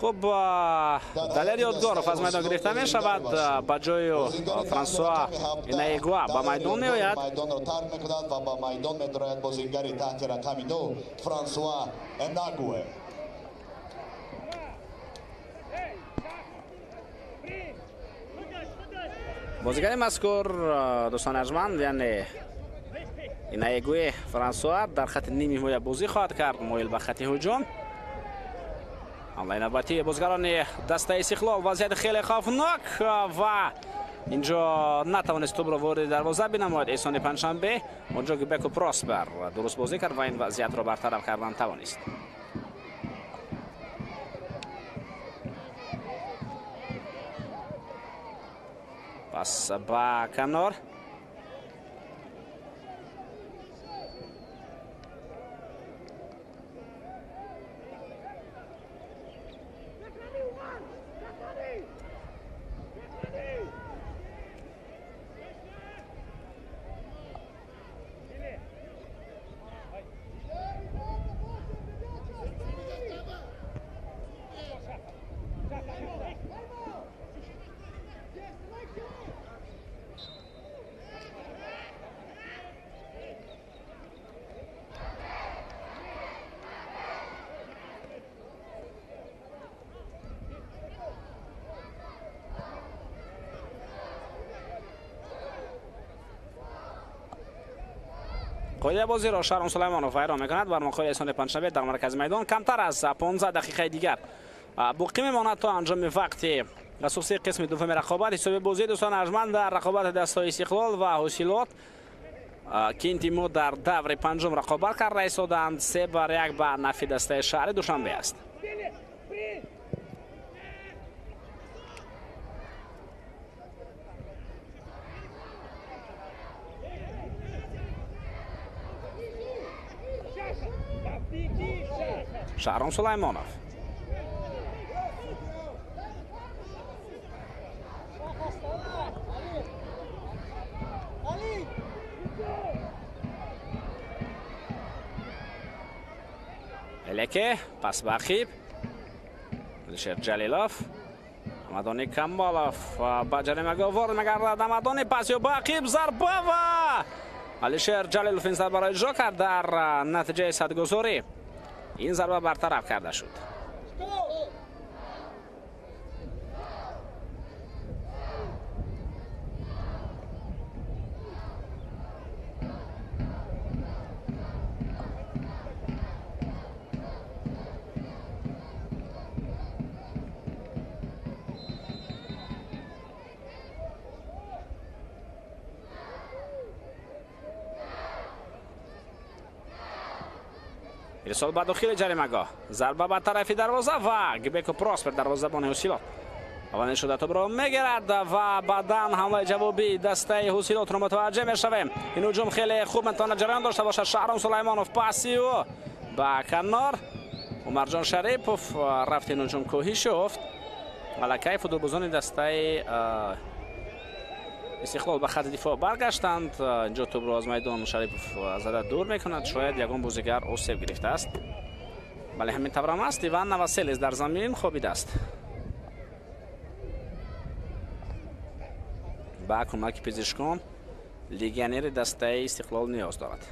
Хуб, Далер Ёдгоров аз майдон гирифта мешавад, ба ҷои Франсуа Инаегуа ба майдон меояд. Майдонро тарк мекунад ва ба майдон медарояд бозингари таҳти рақами 9 Франсуа Энагуе. Бозигари мазкур, дӯстони арҷманд, яъне Инаегуе Франсуа дар хати ними ҳимоя бозӣ хоҳад кард, моил ба хати ҳуҷум. Ҳамлаи навбатии бозигарони дастаи Истиқлол, вазъияти хеле хавфнок ва инҷо натавонист тӯбро вориди дарвоза бинамояд Эҳсони Панҷшанбе. Онҷо Гибеку Проспер дуруст бозӣ кард ва ин вазъиятро бартараф кардан тавонист. Пас ба канор. Қоидаи бозиро Шаҳром Сулаймонов вайрон мекунад. Бармоқои Эҳсони Панҷшанбе дар маркази майдон. Камтар аз 15 дақиқаи дигар боқӣ мемонад то анҷоми вақти асосии қисми дуввуми рақобат. Ҳисоби бозии дӯстони арҷманд дар рақобати дастаҳои Истиқлол ва Ҳосилот, ки ин тимҳо дар даври панҷум рақобат карда истодаанд, 3-1 ба нафи дастаи шаҳри Душанбе аст. Шаҳром Сулаймонов. Элеке пас ба ақиб. Алишер Ҷалилов. Амадони Камолов ба ҷаримагоҳ ворид мегардад. Амадони пас ё ба ақиб зарба ва Алишер Ҷалилов ин зарбаро иҷро кард. Дар натиҷаи садгузорӣ ин зарба бартараф карда шуд. Ирсол ба дохили ҷаримагоҳ, зарба ба тарафи дарвоза ва Гибеко Проспер дарвозабони Ҳосилот аввалин шуда тӯбро мегирад ва баъдан ҳамлаи ҷавобии дастаи Ҳосилотро мутаваҷҷеҳ мешавем. Ин ҳуҷум хеле хуб метавонад ҷараён дошта бошад. Шаҳром Сулаймонов паси ӯ ба канор. Умарҷон Шарипов рафт, ин ҳуҷум кӯҳиш ёфт. Малакаи футболбозони дастаи Истиқлол ба хати дифоъ баргаштанд. Инҷо тӯбро аз майдон Шарипов зада дур мекунад. Шояд ягон бозигар осеб гирифтааст. Бале, ҳамин таврам аст. Иван Новоселец дар замин хобидааст. Ба кӯмаки пизишкон легионери дастаи Истиқлол ниёз дорад.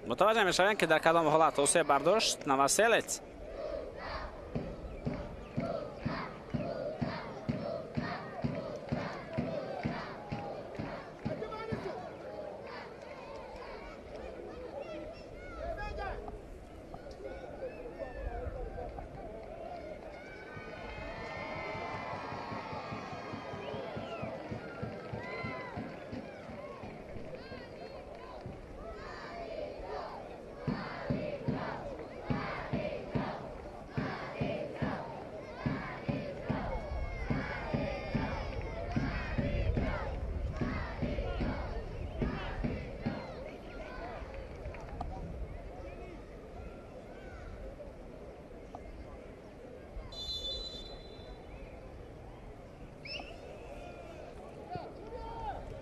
Мутаваҷҷеҳ мешавем, ки дар кадом ҳолат осеб бардошт Новоселец.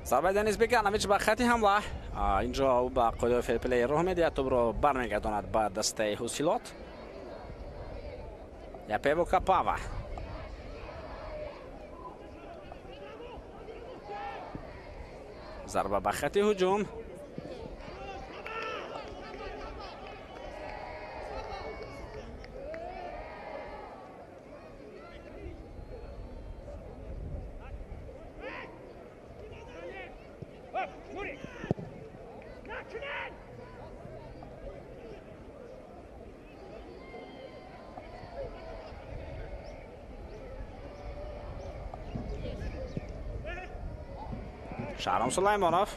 Зарбаи Денис Беганович ба хати ҳамла. Инҷо ӯ ба қоидаи фейр-плей роҳ медиҳад, тӯбро бармегардонад ба дастаи Ҳосилот. Япево Капава. Зарба ба хати ҳуҷум. Шаҳром Сулаймонов.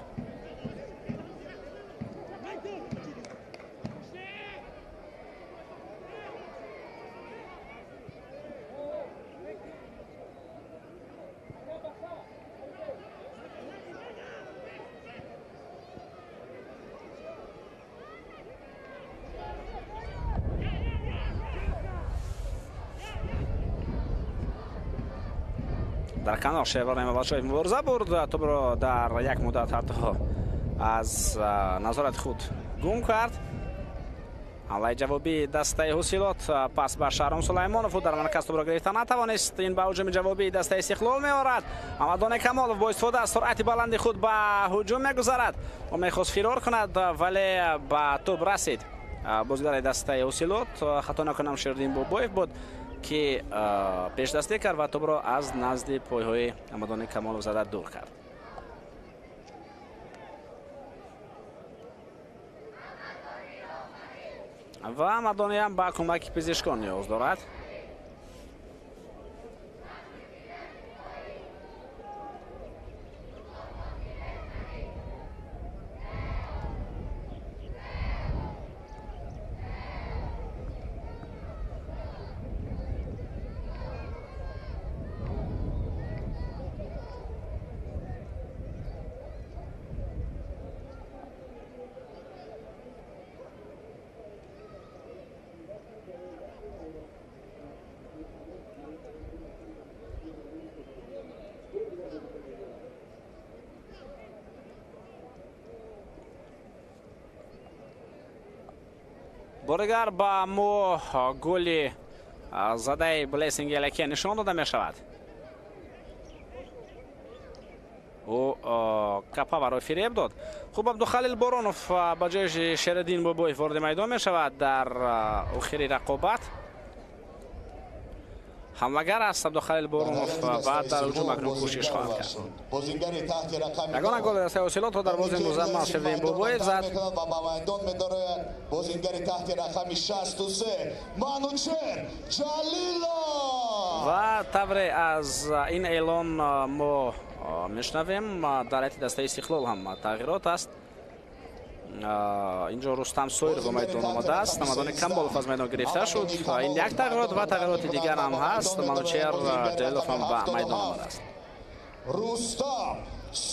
Дар канор Шервар Неъматбачаев мубориза бурд, тӯбро дар як муддат ҳатто аз назорати худ гум кард. Ҳамлаи ҷавобии дастаи Ҳосилот пас ба Шаҳром Сулаймонов, ӯ дар марказ тӯбро гирифта натавонист. Ин ба ҳуҷуми ҷавобии дастаи Истиқлол меорад. Ҳамадони Камолов бо истифода аз суръати баланди худ ба ҳуҷум мегузарад. Ӯ мехост фирор кунад, вале ба тӯб расид. Бозигари дастаи Ҳосилот, хато накунам, Шердин Бобоев буд ки пешдастӣ кард ва тӯбро аз назди пойҳои Ҳамадони Камолов зада дур кард. Ва Ҳамадониам ба кӯмаки пизишкон ниёз дорад. Бордигар ба мо голи задаи Блессинг Элеке нишон дода мешавад. Ӯ Капаваро фиреб дод. Хуб, Абдухалил Боронов ба ҷои Шереддин Бобоев вориди майдон мешавад дар охири рақобат. Ҳамлагар аст Абдухалил Боронов ва дар ҳуҷум акнун кӯшиш хоҳад кард. Ягона голи дастаи Ҳосилотро дар бозии имрӯза Шердин Бобоев зад. Ва ба майдон медарояд бозингари таҳти рақами 63 Манучер Ҷалилов. Ва тавре аз ин эълон мо мешунавем, дар ҳайати дастаи Истиқлол ҳам тағйирот аст. Инҷо Рустам Соиров ба майдон омадааст. Ҳамадони Камолов аз майдон гирифта шуд. Ин як тағйирот ва тағйироти дигар ҳам ҳаст. Манучер Ҷалилов ҳам ба майдон омадааст.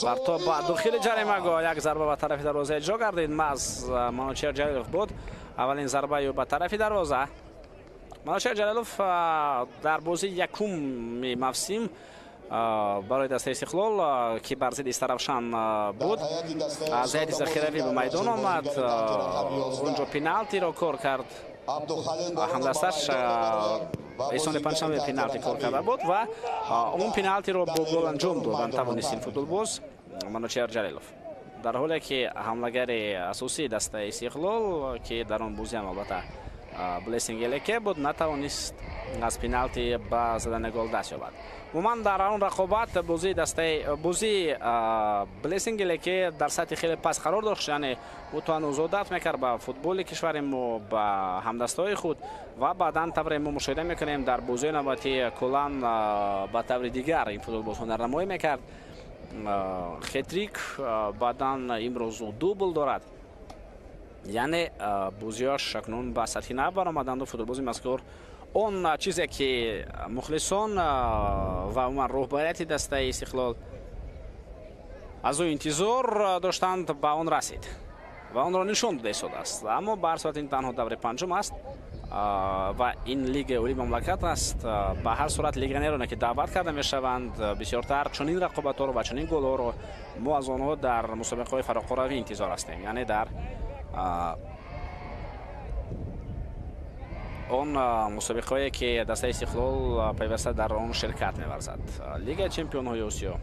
Партоб ба дохили ҷаримагоҳ, як зарба ба тарафи дарвоза иҷро гардид. Маҳз Манучер Ҷалилов буд. Аввалин зарбаи ӯ ба тарафи дарвоза. Манучер Ҷалилов дар бозии якуми мавсим барои дастаи Истиқлол, ки бар зидди Истаравшан буд, аз ҳайати захиравӣ ба майдон омад. Онҷо пеналтиро кор кард. Ҳамдасташ Эҳсони Панҷшанбе пеналти кор карда буд ва он пеналтиро бо гол анҷом додан тавонист ин футболбоз Манучер Ҷалилов. Дар ҳоле ки ҳамлагари асосии дастаи Истиқлол, ки дар он бозӣ ҳам албатта Блессинг Элеке буд, натавонист аз пеналти ба задани гол даст ёбад. Умуман дар он рақобат бозии Блессинг Элеке дар сатҳи хеле паст қарор дошт, яъне ӯ то ҳанӯз одат мекард ба футболи кишвари мо, ба ҳамдастҳои худ ва баъдан тавре мо мушоҳида мекунем дар бозиҳои навбатӣ куллан ба таври дигар ин футболбоз ҳунарнамоӣ мекард. Хетрик баъдан имрӯз ӯ дубл дорад, яъне бозиҳояш акнун ба сатҳи нав баромаданду футболбози мазкур он чизе ки мухлисон ва умуман роҳбарияти дастаи Истиқлол аз ӯ интизор доштанд, ба он расид ва онро нишон дода истодааст. Аммо ба ҳар сурат ин танҳо даври панҷум аст. Ва ин лигаи олии мамлакат аст. Ба ҳар сурат легионероне ки даъват карда мешаванд, бисёртар чунин рақобатҳоро ва чунин голҳоро мо аз онҳо дар мусобиқаҳои фароқоравӣ интизор ҳастем, яъне дар он мусобиқаҳое ки дастаи Истиқлол пайваста дар он ширкат меварзад. Лигаи чемпионҳои Осиё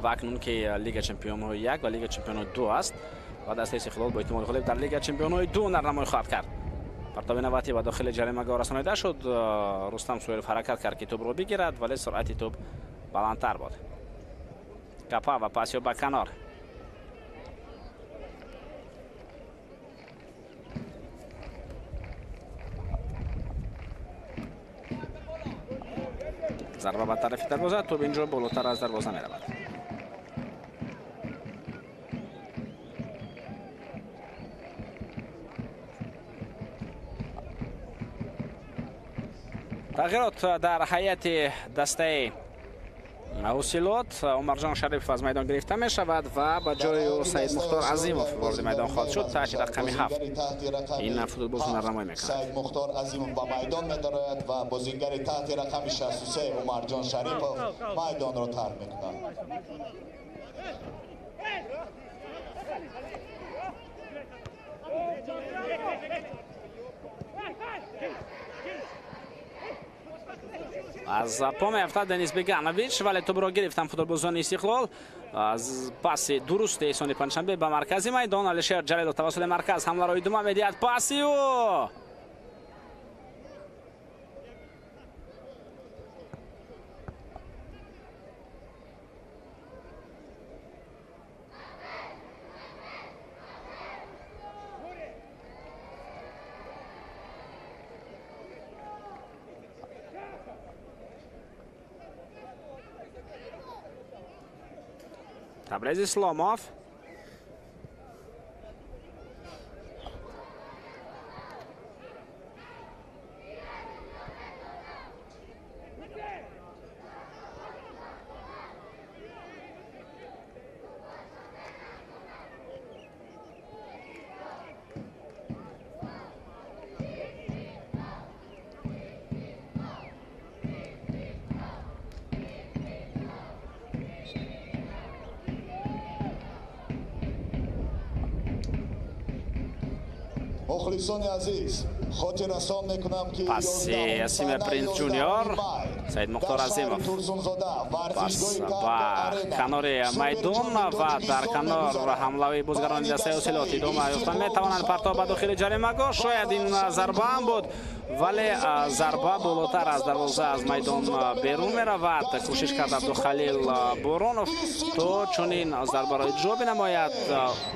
ва акнун ки Лига чемпионҳои 1 ва Лига чемпионҳои 2 аст ва дастаи Истиқлол бо эҳтимоли ғолиб дар Лига чемпионҳои 2 нарнамоӣ хоҳад кард. Партоби навбатӣ ба дохили ҷаримагоҳ расонида шуд. Рустам Суҳайлов ҳаракат кард ки тӯбро бигирад, вале суръати тӯб баландтар буд. Капа ва пасиё ба канор. Зарба ба тарафи дарвоза, тӯб инҷо болотар аз дарвоза меравад. Тағйирот дар ҳайати дастаи Ҳосилот. Умарҷон Шарипов аз майдон гирифта мешавад ва ба ҷои ӯ Саид Мухтор Азимов вориди майдон хоҳад шуд. Таҳти рақами 7 ин футболбоз ҳунарнамоӣ мекунад. Саид Мухтор Азимов ба майдон медарояд ва бозингари таҳти рақами 63 Умарҷон Шарипов майдонро тарк мекунад. Аз по меафтад Денис Беганович, вале тӯбро гирифтан футболбозони Истиқлол. Аз паси дурусти Эҳсони Панҷшанбе ба маркази майдон. Алишер Ҷалилов тавассути марказ ҳамларо идома медиҳад. Паси ӯ Табрез Исломов. Мухлисони азиз, хотиррасон мекунам ки паси Асиме Принц Ҷуниор, Саид Мухтор Азимов пас ба канори майдон ва дар канор ҳамлавии бозгарони дастаи Ҳосилот идома ёфта метавонанд. Партоб ба дохили ҷаримагоҳ, шояд ин зарба ҳам буд, вале зарба болотар аз дарвоза аз майдон берун меравад. Кӯшиш кард Абдухалил Боронов то чунин зарбаро иҷро бинамояд.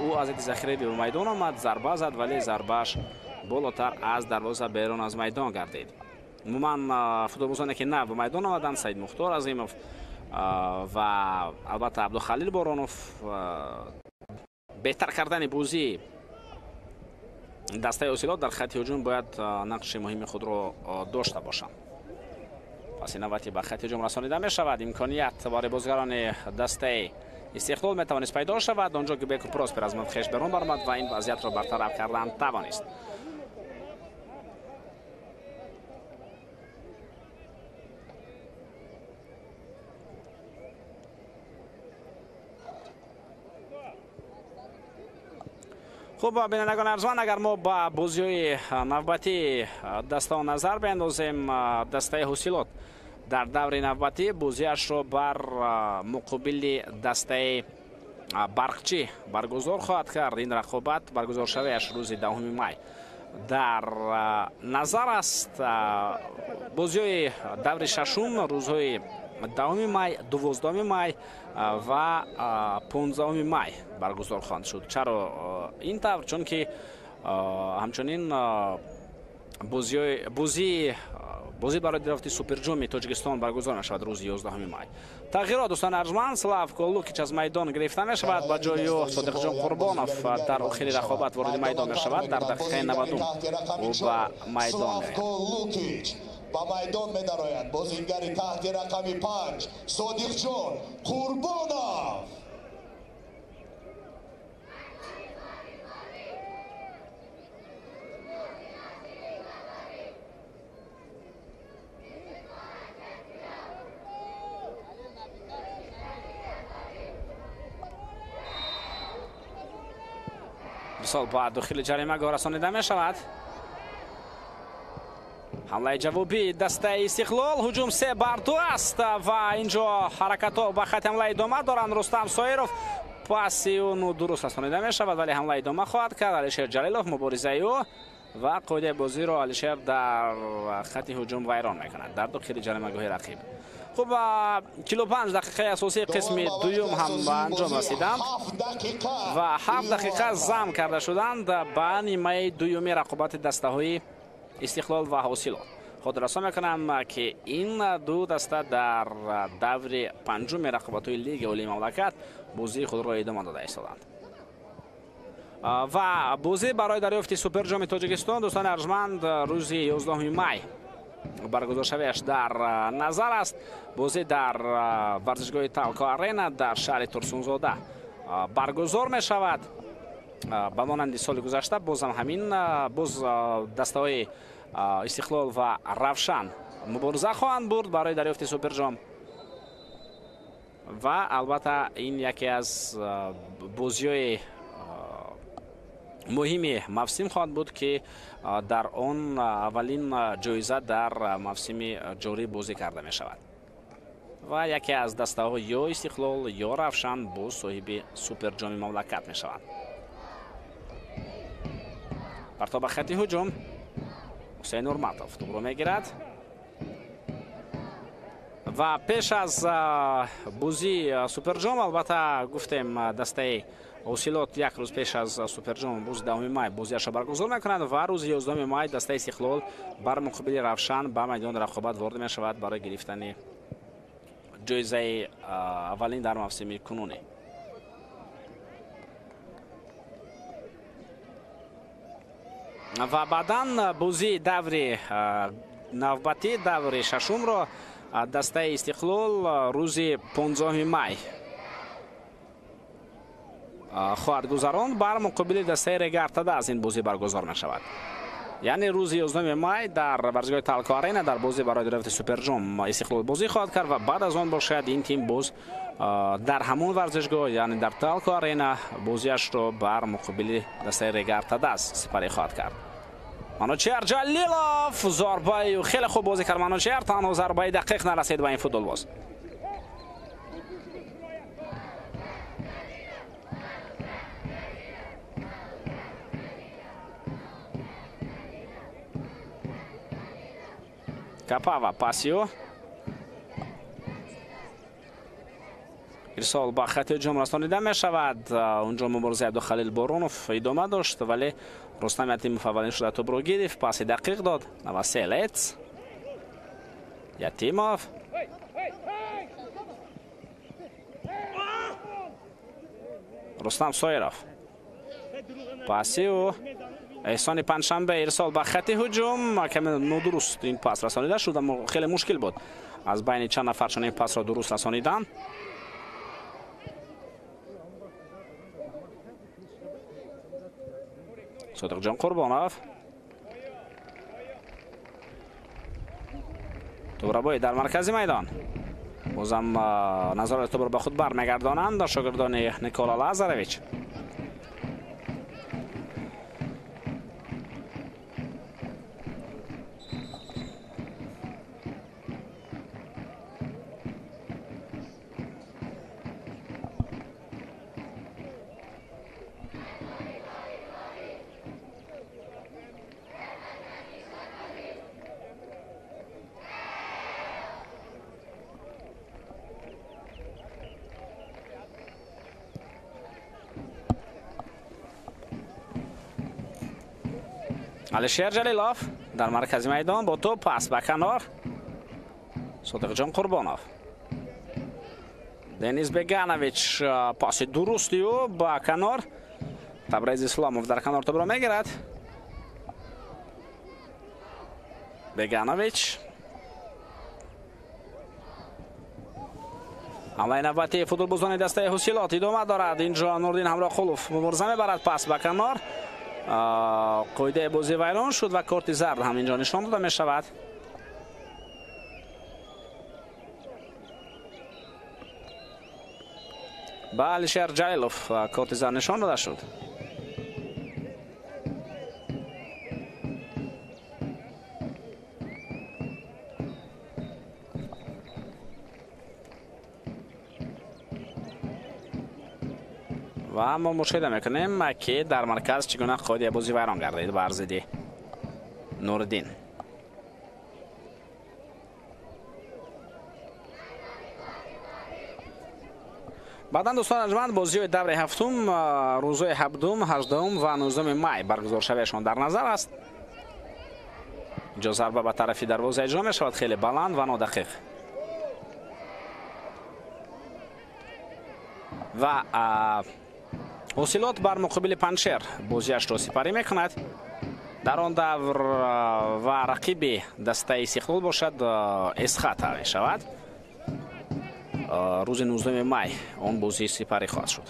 Ӯ аз ити захираи ба майдон омад, зарба зад, вале зарбааш болотар аз дарвоза берун аз майдон гардид. Умуман футболбозоне ки нав ба майдон омаданд, Саид Мухтор Азимов ва албатта Абдухалил Боронов, беҳтар кардани бозии дастаи Ҳосилот дар хатти ҳуҷум бояд нақши муҳими худро дошта бошанд. Паси навбатӣ ба хатти ҳуҷум расонида мешавад. Имконият барои бозгарони дастаи Истиқлол метавонист пайдо шавад. Он ҷо ки Беку Проспер аз мавқеаш берун баромад ва ин вазъиятро бартараф кардан тавонист. Хуб, бинандагони арзманд, агар мо ба бозиҳои навбатии дастаҳо назар биандозем, дастаи Ҳосилот дар даври навбатӣ бозиашро бар муқобили дастаи Барқчӣ баргузор хоҳад кард. Ин рақобат баргузоршавиаш рӯзи 10 май дар назар аст. Бозиҳои даври шашум рӯзҳои 10 май, 12 май ва 15 май баргузор хоҳанд шуд. Чаро ин тавр? Чунки ҳамчунин бозӣ барои драфти Суперҷоми Тоҷикистон баргузор мешавад рӯзи 11 май. Тағйирот, дӯстони арҷманд, Славко Лукич аз майдон гирифта мешавад, ба ҷои ӯ Содиқҷон Қурбонов дар охири рақобат вориди майдон мешавад. Дар дақиқаи 90 ӯ ба майдон меояд. Ба майдон медарояд бозингари таҳти рақами 5 Содиқҷон Қурбонов. Ирсол ба дохили ҷаримагоҳ расонида мешавад. Ҳамлаи ҷавобии дастаи Истиқлол, ҳуҷум 3-2 аст ва инҷо ҳаракатҳо ба хати ҳамла идома доранд. Рустам Соиров паси ӯ нодуруст расонида мешавад, вале ҳамла идома хоҳад кард. Алишер Ҷалилов муборизаи ӯ ва қоидаи бозиро Алишер дар хати ҳуҷум вайрон мекунад дар дохили ҷаримагоҳи рақиб. Хуб, 45 дақиқаи асосии қисми дуюм ҳам ба анҷом расиданд ва 7 дақиқа зам карда шуданд ба нимаи дуюми рақобати дастаҳои Истиқлол ва Ҳосилот. Хотиррасон мекунам, ки ин ду даста дар даври панҷуми рақобатҳои Лигаи Олии мамлакат бозии худро идома дода истоданд. Ва бозӣ барои дарёфти Суперҷоми Тоҷикистон, дӯстони арҷманд, рӯзи 11 май баргузоршавиаш дар назар аст. Бозӣ дар варзишгоҳи Талко Арена дар шаҳри Турсунзода баргузор мешавад. Ба монанди соли гузашта бозам ҳамин боз дастаҳои Истиқлол ва Равшан мубориза хоҳанд бурд барои дарёфти Суперҷом ва албатта ин яке аз бозиҳои муҳими мавсим хоҳад буд, ки дар он аввалин ҷоиза дар мавсими ҷорӣ бозӣ карда мешавад ва яке аз дастаҳо ё Истиқлол ё Равшан боз соҳиби Суперҷоми мамлакат мешаванд. Парто ба хати ҳуҷум, Ҳусейн Урматов тӯбро мегирад ва пеш аз бозии Суперҷом, албатта гуфтем, дастаи Ҳосилот як рӯз пеш аз Суперҷом, рӯзи 10 май бозиашро баргузор мекунад ва рӯзи 11 май дастаи Истиқлол бар муқобили Равшан ба майдони рақобат ворид мешавад барои гирифтани ҷоизаи аввалин дар мавсими кунунӣ. Ва баъдан бозии даври навбатӣ, даври шашумро дастаи Истиқлол рӯзи 15 май хоҳад гузаронд бар муқобили дастаи Регартада. Аз ин бозӣ баргузор мешавад. Яъне рӯзи 11 май дар варзишгоҳи Талко Арена дар бозӣ барои дарёфти Суперҷом Истиқлол бозӣ хоҳад кард ва баъд аз он бошад ин тим боз дар ҳамон варзишгоҳ, яъне дар Талко Арена, бозиашро бар муқобили дастаи Регартадас сипарӣ хоҳад кард. Манучер Ҷалилов зарбаи хеле хуб бозӣ кард. Манучер танҳо зарбаи дақиқ нарасид ба ин футболбоз. Капава пасио ирсол ба хати ҳуҷум расонида мешавад. Унҷо муборизаи Абдухалил Боронов идома дошт, вале Рустам Ятимов аввалин шуда тӯбро гирифт, паси дақиқ дод. Новоселец, Ятимов, Рустам Соиров, паси ӯ Эҳсони Панҷшанбе, ирсол ба хати ҳуҷум. Каме нодуруст ин пас расонида шуд, аммо хеле мушкил буд аз байни чанд нафар чунин пасро дуруст расонидан. Содиқҷон Қурбонов, тӯбрабоӣ дар маркази майдон. Бозам назорати тӯбро ба худ бармегардонанд шогирдони Никола Лазаревич. Алишер Ҷалилов дар маркази майдон бо тӯб, пас ба канор. Содиқҷон Қурбонов, Денис Беганович, паси дурусти ӯ ба канор. Табрез Исломов дар канор тӯбро мегирад. Беганович, ҳамлаи навбатии футболбозони дастаи Ҳосилот идома дорад. Инҷо Нурдин Ҳамроқулов мубориза мебарад, пас ба канор. Қоидаи бозӣ вайрон шуд ва корти зард ҳам инҷо нишон дода мешавад. Ба Алишер Ҷалилов корти зард нишон дода шуд. Ва мо мушоҳида мекунем, ки дар марказ чӣ гуна қоидаи бозӣ вайрон гардид бар зидди Нуриддин. Баъдан, дӯстон арҷманд, бозиҳои даври ҳафтум рӯзҳои 7, 8 ва 9 май баргузоршавиашон дар назар аст. Инҷо зарба ба тарафи дарвоза иҷро мешавад, хеле баланд ва нодақиқ. Ва Ҳосилот бар муқобили Панҷшер бозиашро сипарӣ мекунад. Дар он давр ва рақиби дастаи Истиқлол бошад Эсхата мешавад. Рӯзи 19 май он бозӣ сипарӣ хоҳад шуд.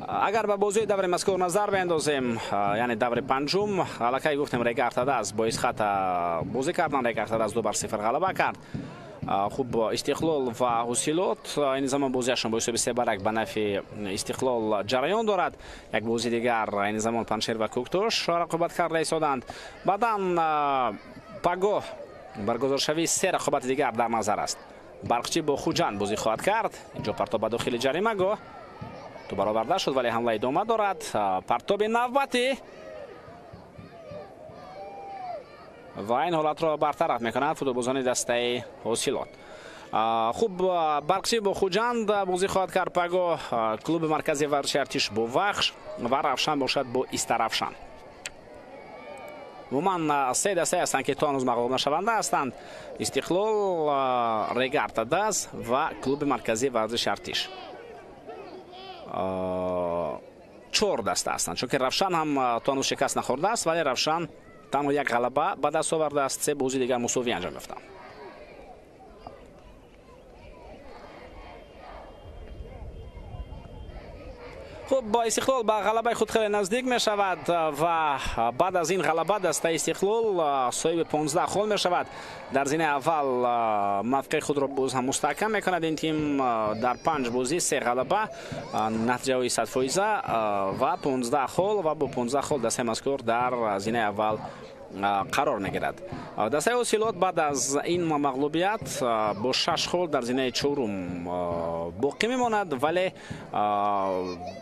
Агар ба бозии даври мазкур назар биандозем, яъне даври панҷум, аллакай гуфтем Регар-ТадАЗ бо Эсхата бозӣ кардан, Регар-ТадАЗ 2-0 ғалаба кард. Хуб, Истиқлол ва Ҳосилот ин замон бозиашон бо ҳисоби 3-1 ба нафи Истиқлол ҷараён дорад. Як бози дигар ин замон Панҷшер ва Кӯктош рақобат карда истоданд. Баъдан пагоҳ баргузоршавии се рақобати дигар дар назар аст. Барқчӣ бо Хуҷанд бозӣ хоҳад кард. Инҷо партоб ба дохили ҷаримагоҳ ту бароварда шуд, вале ҳамла идома дорад. Партоби навбатӣ ва ин ҳолатро бартараф мекунад футболбозони дастаи Ҳосилот. Хуб, Барқчӣ бо Хуҷанд бозӣ хоҳад кард пагоҳ, клуби марказии варзиши Артиш бо Вахш ва Равшан бошад бо Истаравшан. Умуман се дастае ҳастанд, ки то ҳанӯз мағлуб нашаванда ҳастанд: Истиқлол, Регар-ТадАЗ ва клуби марказии варзиши Артиш. 4 даста ҳастанд, чунки Равшан ҳам то ҳанӯз шикаст нахӯрдааст, вале Равшан танҳо як ғалаба ба даст овардааст, се бозии дигар мусовӣ анҷом ёфтанд. Хуб, бо Истиқлол ба ғалабаи худ хеле наздик мешавад ва баъд аз ин ғалаба дастаи Истиқлол соҳиби 15 хол мешавад. Дар зинаи аввал мавқеи худро боз ҳам мустаҳкам мекунад. Ин тим дар 5 бозӣ 3 ғалаба, натиҷаҳои 100% ва 15 хол, ва бо 15 хол дастаи мазкур дар зинаи аввал қарор мегирад. Дастаи Ҳосилот баъд аз ин мағлубият бо 6 хол дар зинаи чорум боқӣ мемонад, вале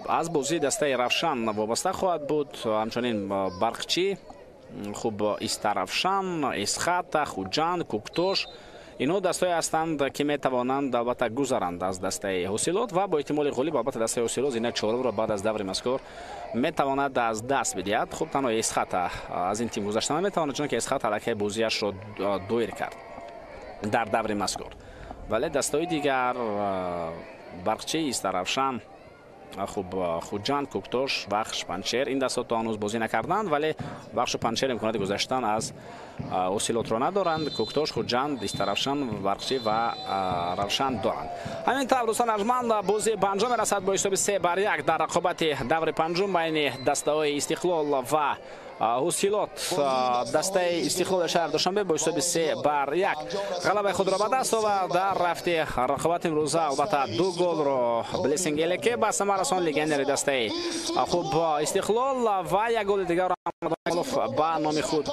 аз бозии дастаи Равшан вобаста хоҳад буд. Ҳамчунин Барқчӣ, хуб, Истаравшан, Эсхата, Хуҷанд, Кӯктош инҳо дастҳое ҳастанд, ки метавонанд албатта гузаранд аз дастаи Ҳосилот ва бо эҳтимоли ғолиб албатта дастаи Ҳосилот зинаи чорумро баъд аз даври мазкур метавонад аз даст бидиҳад. Хуб, танҳо Эсхата аз ин тим гузашта наметавонад, чунки Эсхата аллакай бозиашро доир кард дар даври мазкур. Вале дастҳои дигар Барқчӣ, Истаравшан, хуб, Хуҷанд, Кӯктош, Вахш, Панҷшер ин дастҳо то ҳанӯз бозӣ накарданд, вале Вахшу Панҷшер имконияти гузаштан аз Ҳосилотро надоранд. Кӯктош, Хуҷанд, Истаравшан, Барқчӣ ва Равшан доранд. Ҳамин тавр, дӯстон арҷманд, бозӣ ба анҷом мерасад бо ҳисоби 3-1 дар рақобати даври панҷум байни дастаҳои Истиқлол ва Ҳосилот. Дастаи Истиқлоли шаҳри Душанбе бо ҳисоби 3-1 ғалабаи худро ба даст овард. Дар рафти рақобати имрӯза албатта 2 голро Блессинг Элеке ба самар расон, легионери дастаи хуб Истиқлол, ва як голи дигарро ба номи худ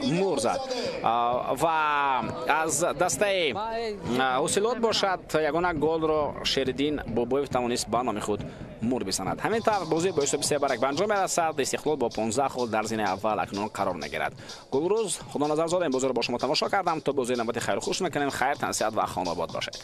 мур зад. Ва аз дастаи Ҳосилот бошад ягона голро Шериддин Бобоев тавонист ба номи худ мур бизанад. Ҳамин тавр бозӣ бо ҳисоби 3-1 ба анҷом мерасад. Истиқлол бо 15 хол дар зинаи аввал акнун қарор мегирад. Гулрӯз Худоназарзода ин бозиро бо шумо тамошо кардам. То бозии навбати хайру хуш мекунем. Хайр, тансиҳат ва хонобод бошед.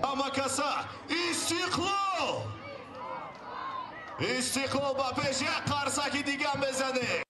Амакаса Истиқлол! Истиқлол ба пеш як қарсаки дигар мезанед.